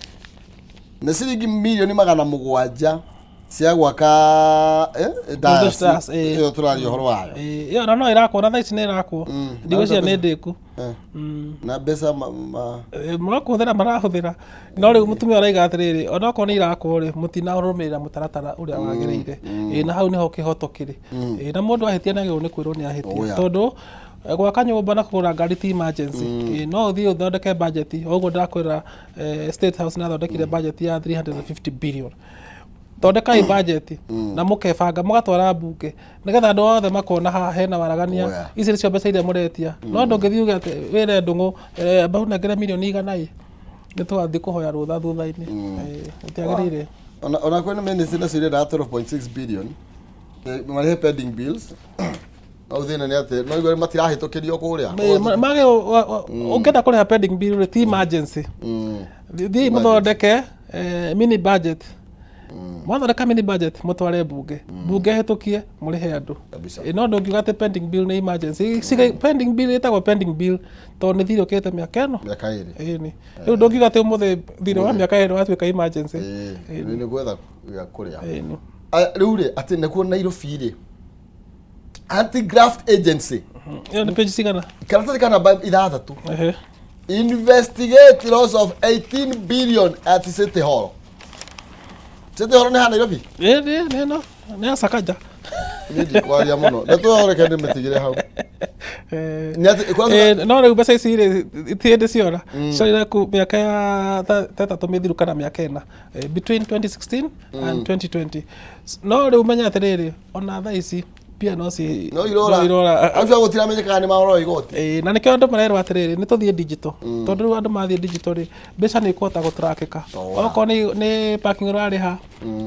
na ciringi 700,000,000 cia gwaka diocese ĩyo tũraria ũhoro wayo. Ĩyo na no ĩrakwo na thaa ici nĩ ĩrakwo. Ndigwĩciria nĩ ndĩku. Na mbeca Mũrakũhũthĩra marahũthĩra no rĩu mũtumia araiga atĩrĩrĩ onokorwo nĩ irakwo rĩ mũtinarũmĩrĩra mũtaratara ũrĩa wagĩrĩire. Na hau nĩho kĩhoto kĩrĩ. Na mũndũ ahĩtia nĩ agĩrĩirwo nĩ kwĩrwo nĩ ahĩtia tondũ gwaka nyũmba na kũgũra ngari ti emergency. No ũthiĩ ũthondeke budget o ũguo ndĩrakwĩra State House nĩ yathondekire budget ya 350 billion. Thondekai budget na mũkebanga mũgatwara mbunge nĩgetha andũ othe makona haha hena waragania ici nĩcio mbeca iria mũretia no ndũngĩthiĩ uge atĩ wĩre Ndung'u amba ũnengere 100,000,000 ĩ nĩ tũgathiĩ kũhoya rũtha thutha-inĩ. Gũtiagĩrĩire. Ona kwĩna ministry nacio irendaga 12.6 billion marĩhe pending bills. No thĩna nĩ atĩ no igua matirahĩtũkĩrio kũrĩa. Ũngĩenda kũrĩha pending bill rĩ ti emergency. Thiĩi mũthondeke mini budget. Mwathondeka mini budget mũtware mbunge. Mbunge ĩhĩtũkie mũrĩhe andũ. No ndũngiuga atĩ pending bill nĩ emergency. Pending bill ĩtagwo pending bill tondũ nĩ thirĩ ũkĩte mĩaka ĩno. Mĩaka ĩrĩ. Ĩni. Rĩu ndũngiuga atĩ ũmũthĩ thirĩ wa mĩaka ĩrĩ watuĩka emergency. Nĩ gwetha gĩa kũrĩa. Rĩu rĩ atĩ nĩkuo Nairobi rĩ Anti Graft Agency. Ĩyo nĩ page cigana? Karatathi ka namba 6. Investigate loss of 18 billion at City Hall. City Hall nĩ ha Nairobi? Nĩ nĩ nĩ ya Sakaja. Niĩ ndikwaria mũno. Ndeto reke ndĩmĩtigĩre hau. No rĩu mbeca ici rĩ ti hĩndĩ ciora. Ciorire mĩaka ya ta ĩtatũ mĩthiru kana mĩaka ĩna. Between 2016 and 2020. No rĩu menya atĩrĩrĩ ona thaa ici Mbia no ci no irora no irora. Acio gũtiramenyekaga nĩ marora igoti. Ĩĩ, na nĩkĩo andũ marerwo atĩrĩrĩ, nĩ tũthiĩ digital, tondũ rĩu andũ mathiĩ digital rĩ, mbeca nĩ ikũhota gũtrakĩka. Oa. Okorwo nĩ parking ũrarĩha,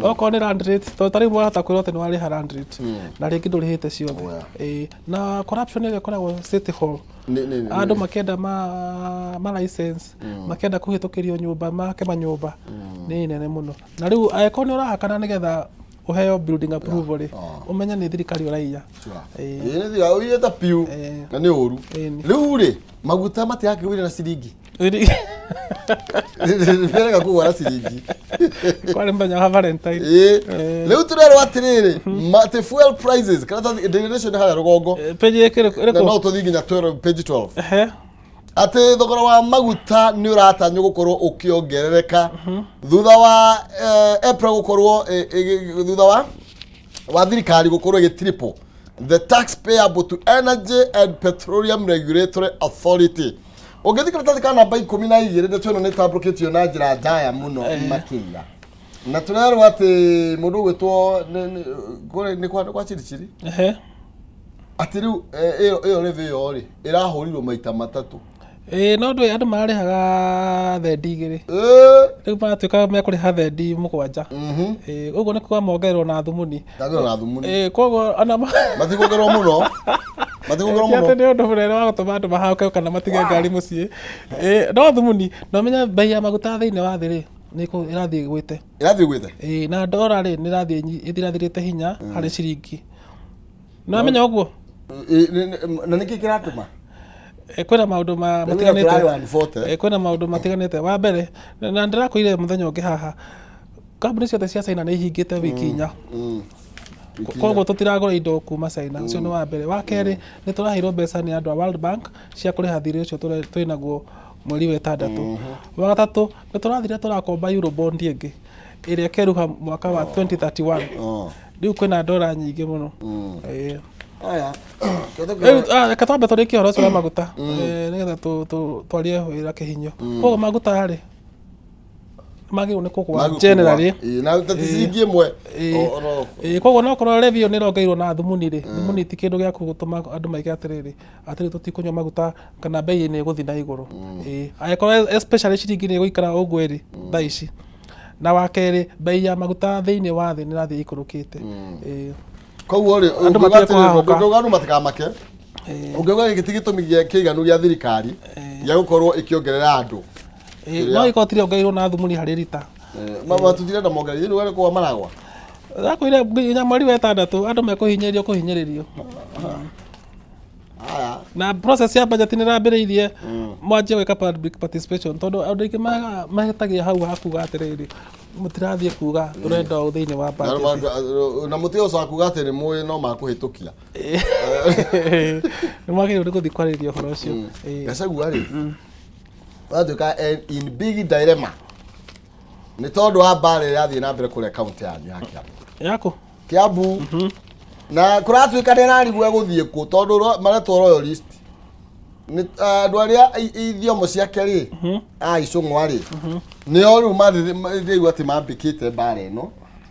okorwo nĩ land rate, tondũ ta rĩu wahota kwĩrwo atĩ nĩ warĩha land rate na rĩngĩ ndũrĩhĩte ciothe. Oya. Ĩĩ, na corruption ĩrĩa ĩkoragwo City Hall, Nĩ andũ makĩenda ma license, makĩenda kũhĩtũkĩrio nyũmba, make manyũmba, nĩ nene mũno. Na rĩu angĩkorwo nĩ ũrahakana nĩgetha ũheo building approval rĩ, ũmenye nĩ thirikari ũraiya. Ĩĩ. Ĩĩ, nĩ thira ũiyĩte piũ. Na nĩ ũru. Ĩĩ. Rĩu rĩ, maguta matirakĩgũire na ciringi, merega kũgũa na ciringi. Kwarĩ mũthenya wa Valentine. Ĩĩ. Rĩu tũrerwo atĩrĩrĩ, atĩ fuel prices karatathi Daily Nation harĩa rũgongo. Page ĩkĩrĩ Na no ĩrĩkũ? tũthiĩ nginya 12, page 12. Ehe. Atĩ thogora wa maguta nĩ ũratanywo gũkorwo ũkĩongerereka thutha wa EPRA gũkorwo thutha wa thirikari gũkorwo ĩgĩ triple the tax payable to Energy and Petroleum Regulatory Authority. Ũngĩthiĩ karatathi ka namba 12, ndeto ĩno nĩ ĩtambũrũkĩtio na njĩra ndaya mũno makĩria, na tũrerwo atĩ mũndũ ũgwĩtwo nĩ kwa Chirichiri. Atĩ rĩu ĩyo levy ĩyo rĩ, ĩrahũrirwo maita matatũ. Ĩĩ, no ndũĩ andũ mararĩhaga thendi 2. Rĩu maratuĩka mekũrĩha thendi 7. Ĩĩ, ũguo nĩ kuga mongererwo na thumuni. Ndagĩrwo na thumuni. Ĩĩ, koguo ona Matikuongererwo mũno, matikuongererwo Ti atĩ mũno. Nĩ ũndũ mũnene wa gũtũma andũ mahake kana matige ngari mũciĩ. Ĩĩ, no thumuni, na ũmenye bei ya maguta thĩinĩ wa thĩ rĩ, nĩ ĩrathiĩ ĩgwĩte. Ĩrathiĩ gwĩte. Ĩĩ, na ndora rĩ, nĩ ĩrathiĩ ĩthirathirĩte hinya harĩ ciringi. Nĩ wamenya ũguo? Na nĩkĩ kĩratũma? Kwĩna maũndũ Rĩu matiganĩte. tũrarĩ 140. Kwĩna maũndũ matiganĩte. Wa mbere, na ndĩrakwĩrire mũthenya ũngĩ haha, kambuni ciothe cia China nĩ ihingĩte wiki 4. Koguo tũtiragũra indo kuma China. Ũcio nĩ wa mbere. Wa kerĩ, nĩ tũraheirwo mbeca nĩ andũ a World Bank cia kũrĩha thirĩ ũcio twĩ naguo mweri wa ĩtandatũ. Wa gatatũ, nĩ tũrathire tũrakomba Eurobond ĩngĩ ĩrĩa ĩkeruha mwaka wa 2031. Rĩu kwĩna ndora nyingĩ mũno. Ĩĩ. Aya. Rĩu, reke twambe tũrĩkie ũhoro ũcio wa maguta, nĩgetha twarie wĩra kĩhinyo. Koguo maguta rĩ, magĩrĩirwo nĩ kũgwa generally. Ĩĩ, na ta ti ciringi 1. Ĩĩ, koguo no korwo levy ĩyo nĩ ĩrongereirwo na thumuni rĩ, thumuni ti kĩndũ gĩa gũtũma andũ maige atĩrĩrĩ tũtikũnyua maguta kana bei nĩ ĩgũthiĩ na igũrũ. Ĩĩ, angĩkorwo especially ciringi nĩ ĩgũikara ũguo ĩrĩ thaa ici. Na wa kerĩ, bei ya maguta thĩinĩ wa thĩ nĩ ĩrathiĩ ĩikũrũkĩte. Ĩĩ. Koguo rĩ, Andũ ũngiuga matige atĩrĩrĩ, kũhahũka. ũngiuga andũ matikamake, ũngiuga gĩkĩ ti gĩtũmi kĩiganu gĩa thirikari gĩa gũkorwo ĩkĩongerera andũ. Ĩĩ, no ĩkorwo tirĩ ongereirwo na thumuni harĩ rita. Tũtirenda mongerere rĩu kũgwa maragwa. Ndakwĩra nginya mweri wa ĩtandatũ andũ mekũhinyĩrĩrio kũhinyĩrĩrio. Aya. Na process ya budget nĩ ĩrambĩrĩirie, mwanjie gwĩka public participation, tondũ andũ aingĩ mahĩtagia hau ha kuga atĩrĩrĩ, mũtirathiĩ kuga tũrenda ũũ thĩinĩ wa budget. Na mũtige ũcoka kuga atĩ nĩ mũĩ no makũhĩtũkia. Nĩ mwagĩrĩirwo nĩ gũthiĩ kwarĩrĩria ũhoro ũcio. Ĩĩ. Gachagua rĩ, watuĩka in big dilemma nĩ tondũ wa mbara ĩrĩa ĩrathiĩ na mbere kũrĩa kaunti yanyu ya Kiambu. Yaku? Kiambu, na kũratuĩka nĩ ararigwo egũthiĩ kũ, tondũ maretwo royalist nĩ andũ arĩa ithiomo ciake rĩ a Icũng'wa rĩ, nĩo rĩu ndĩraigua atĩ mambĩkĩte mbara ĩno.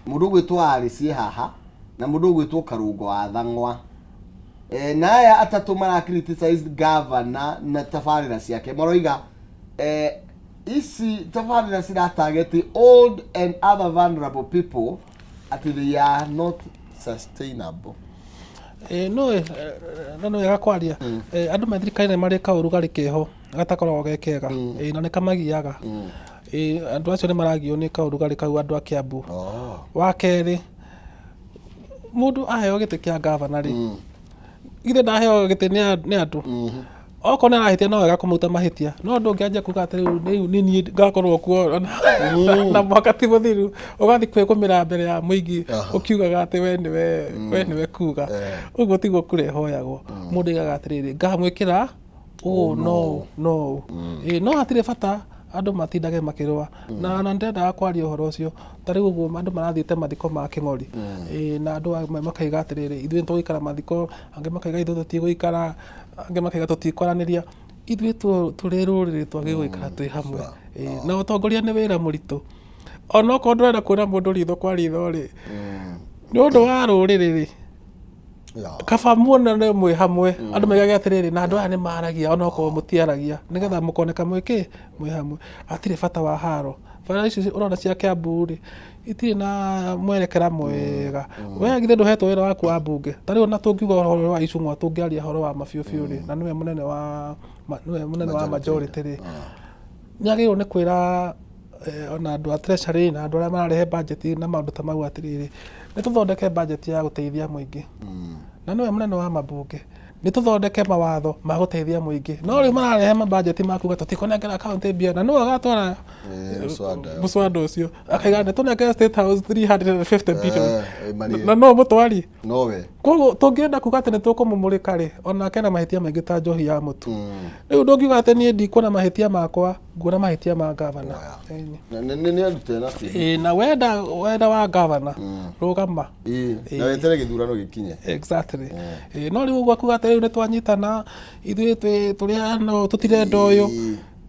Mũndũ ũgwĩtwo Arĩ ciĩ haha na mũndũ ũgwĩtwo Karũngo wa Thang'wa. Na aya atatũ mara criticize governor na tabarĩra ciake, maroiga ici tabarĩra cira target old and other vulnerable people, atĩ they are not sustainable. Ĩĩ, no na nĩ wega kwaria. Andũ me thirikari nĩ marĩ kaũrugarĩ keho gatakoragwo ge kega. Ĩĩ, na nĩ kamagiaga. Ĩĩ, andũ acio nĩ maragio nĩ kaũrugarĩ kau, andũ a Kiambu. Wa kerĩ, mũndũ aheo gĩtĩ kĩa gavana rĩ, githĩ ndaheo gĩtĩ nĩ andũ? Okorwo nĩ arahĩtia, no wega kũmũruta mahĩtia, no ndũngĩanjia kuga atĩ rĩu nĩ niĩ ngakorwo kuo na mwaka ti mũthiru, ũgathiĩ kwĩgũmĩra mbere ya mũingĩ ũkiugaga atĩ we nĩwe kuga. Ũguo tiguo kura ĩhoyagwo. Mũndũ aigaga atĩrĩrĩ, ngamwĩkĩra ũũ no ũũ no ũũ. Ĩĩ, no hatirĩ bata andũ matindage makĩrũa, na ndĩrendaga kwaria ũhoro ũcio. Ta rĩu ũguo andũ marathiĩte mathiko ma Kĩng'ori. Ĩĩ, na andũ amwe makaiga atĩrĩrĩ, ithuĩ nĩtũgũikara mathiko, angĩ makaiga ithuĩ tũtigũikara, angĩ makaiga tũtikwaranĩria. Ithuĩ tũrĩ rũrĩrĩ twagĩrĩirwo gũikara twĩ hamwe. Ĩĩ, na ũtongoria nĩ wĩra mũritũ. Onokorwo ndũrenda kuona mũndũ ritho kwa ritho rĩ, nĩ ũndũ wa rũrĩrĩ rĩ, Kaba muonane mwĩ hamwe, andũ maigage atĩrĩrĩ, na andũ aya nĩ maragia onokorwo mũtiaragia, nĩgetha mũkoneka mwĩ kĩ, mwĩ hamwe. Hatirĩ bata wa haro. Bara ici ũrona cia Kiambu rĩ, itirĩ na mwerekera mwega. We githĩ ndũhetwo wĩra waku wa mbunge? Ta rĩu ona tũngiuga ũhoro wa Icũng'wa, tũngĩaria ũhoro wa ma biũ biũ rĩ, na nĩwe mũnene wa nĩwe mũnene wa majority rĩ, nĩ agĩrĩirwo nĩ kwĩra ona andũ a treasury na andũ arĩa mararehe budget na maũndũ ta mau atĩrĩrĩ, nĩ tũthondeke budget ya gũteithia mũingĩ. Na nĩwe mũnene wa mambunge, nĩ tũthondeke mawatho ma gũteithia mũingĩ. No rĩu mararehe mabudget ma kuga tũtikũnengera kaunti mbia, na nĩwe ũgatwara Mũswada. Mũswada ũcio akaiga nĩ tũnengere State House 350 billion. Marĩhe. Na no mũtwari. Nowe. Koguo tũngĩenda kuga atĩ nĩ tũkũmũmũrĩka rĩ, onake ena mahĩtia maingĩ ta njohi ya mũtu. Rĩu ndũngiuga atĩ niĩ ndikuona mahĩtia makwa, nguona mahĩtia ma gavana. Ĩni. Nĩ arute na biũ. Ĩĩ, na wenda wenda wa gavana, rũgama. Ĩĩ, na wetere gĩthurano gĩkinye. Exactly. Ĩĩ, no rĩu ũguo kuga atĩ rĩu nĩ twanyitana, ithuĩ tũrĩ ano, tũtirenda ũyũ.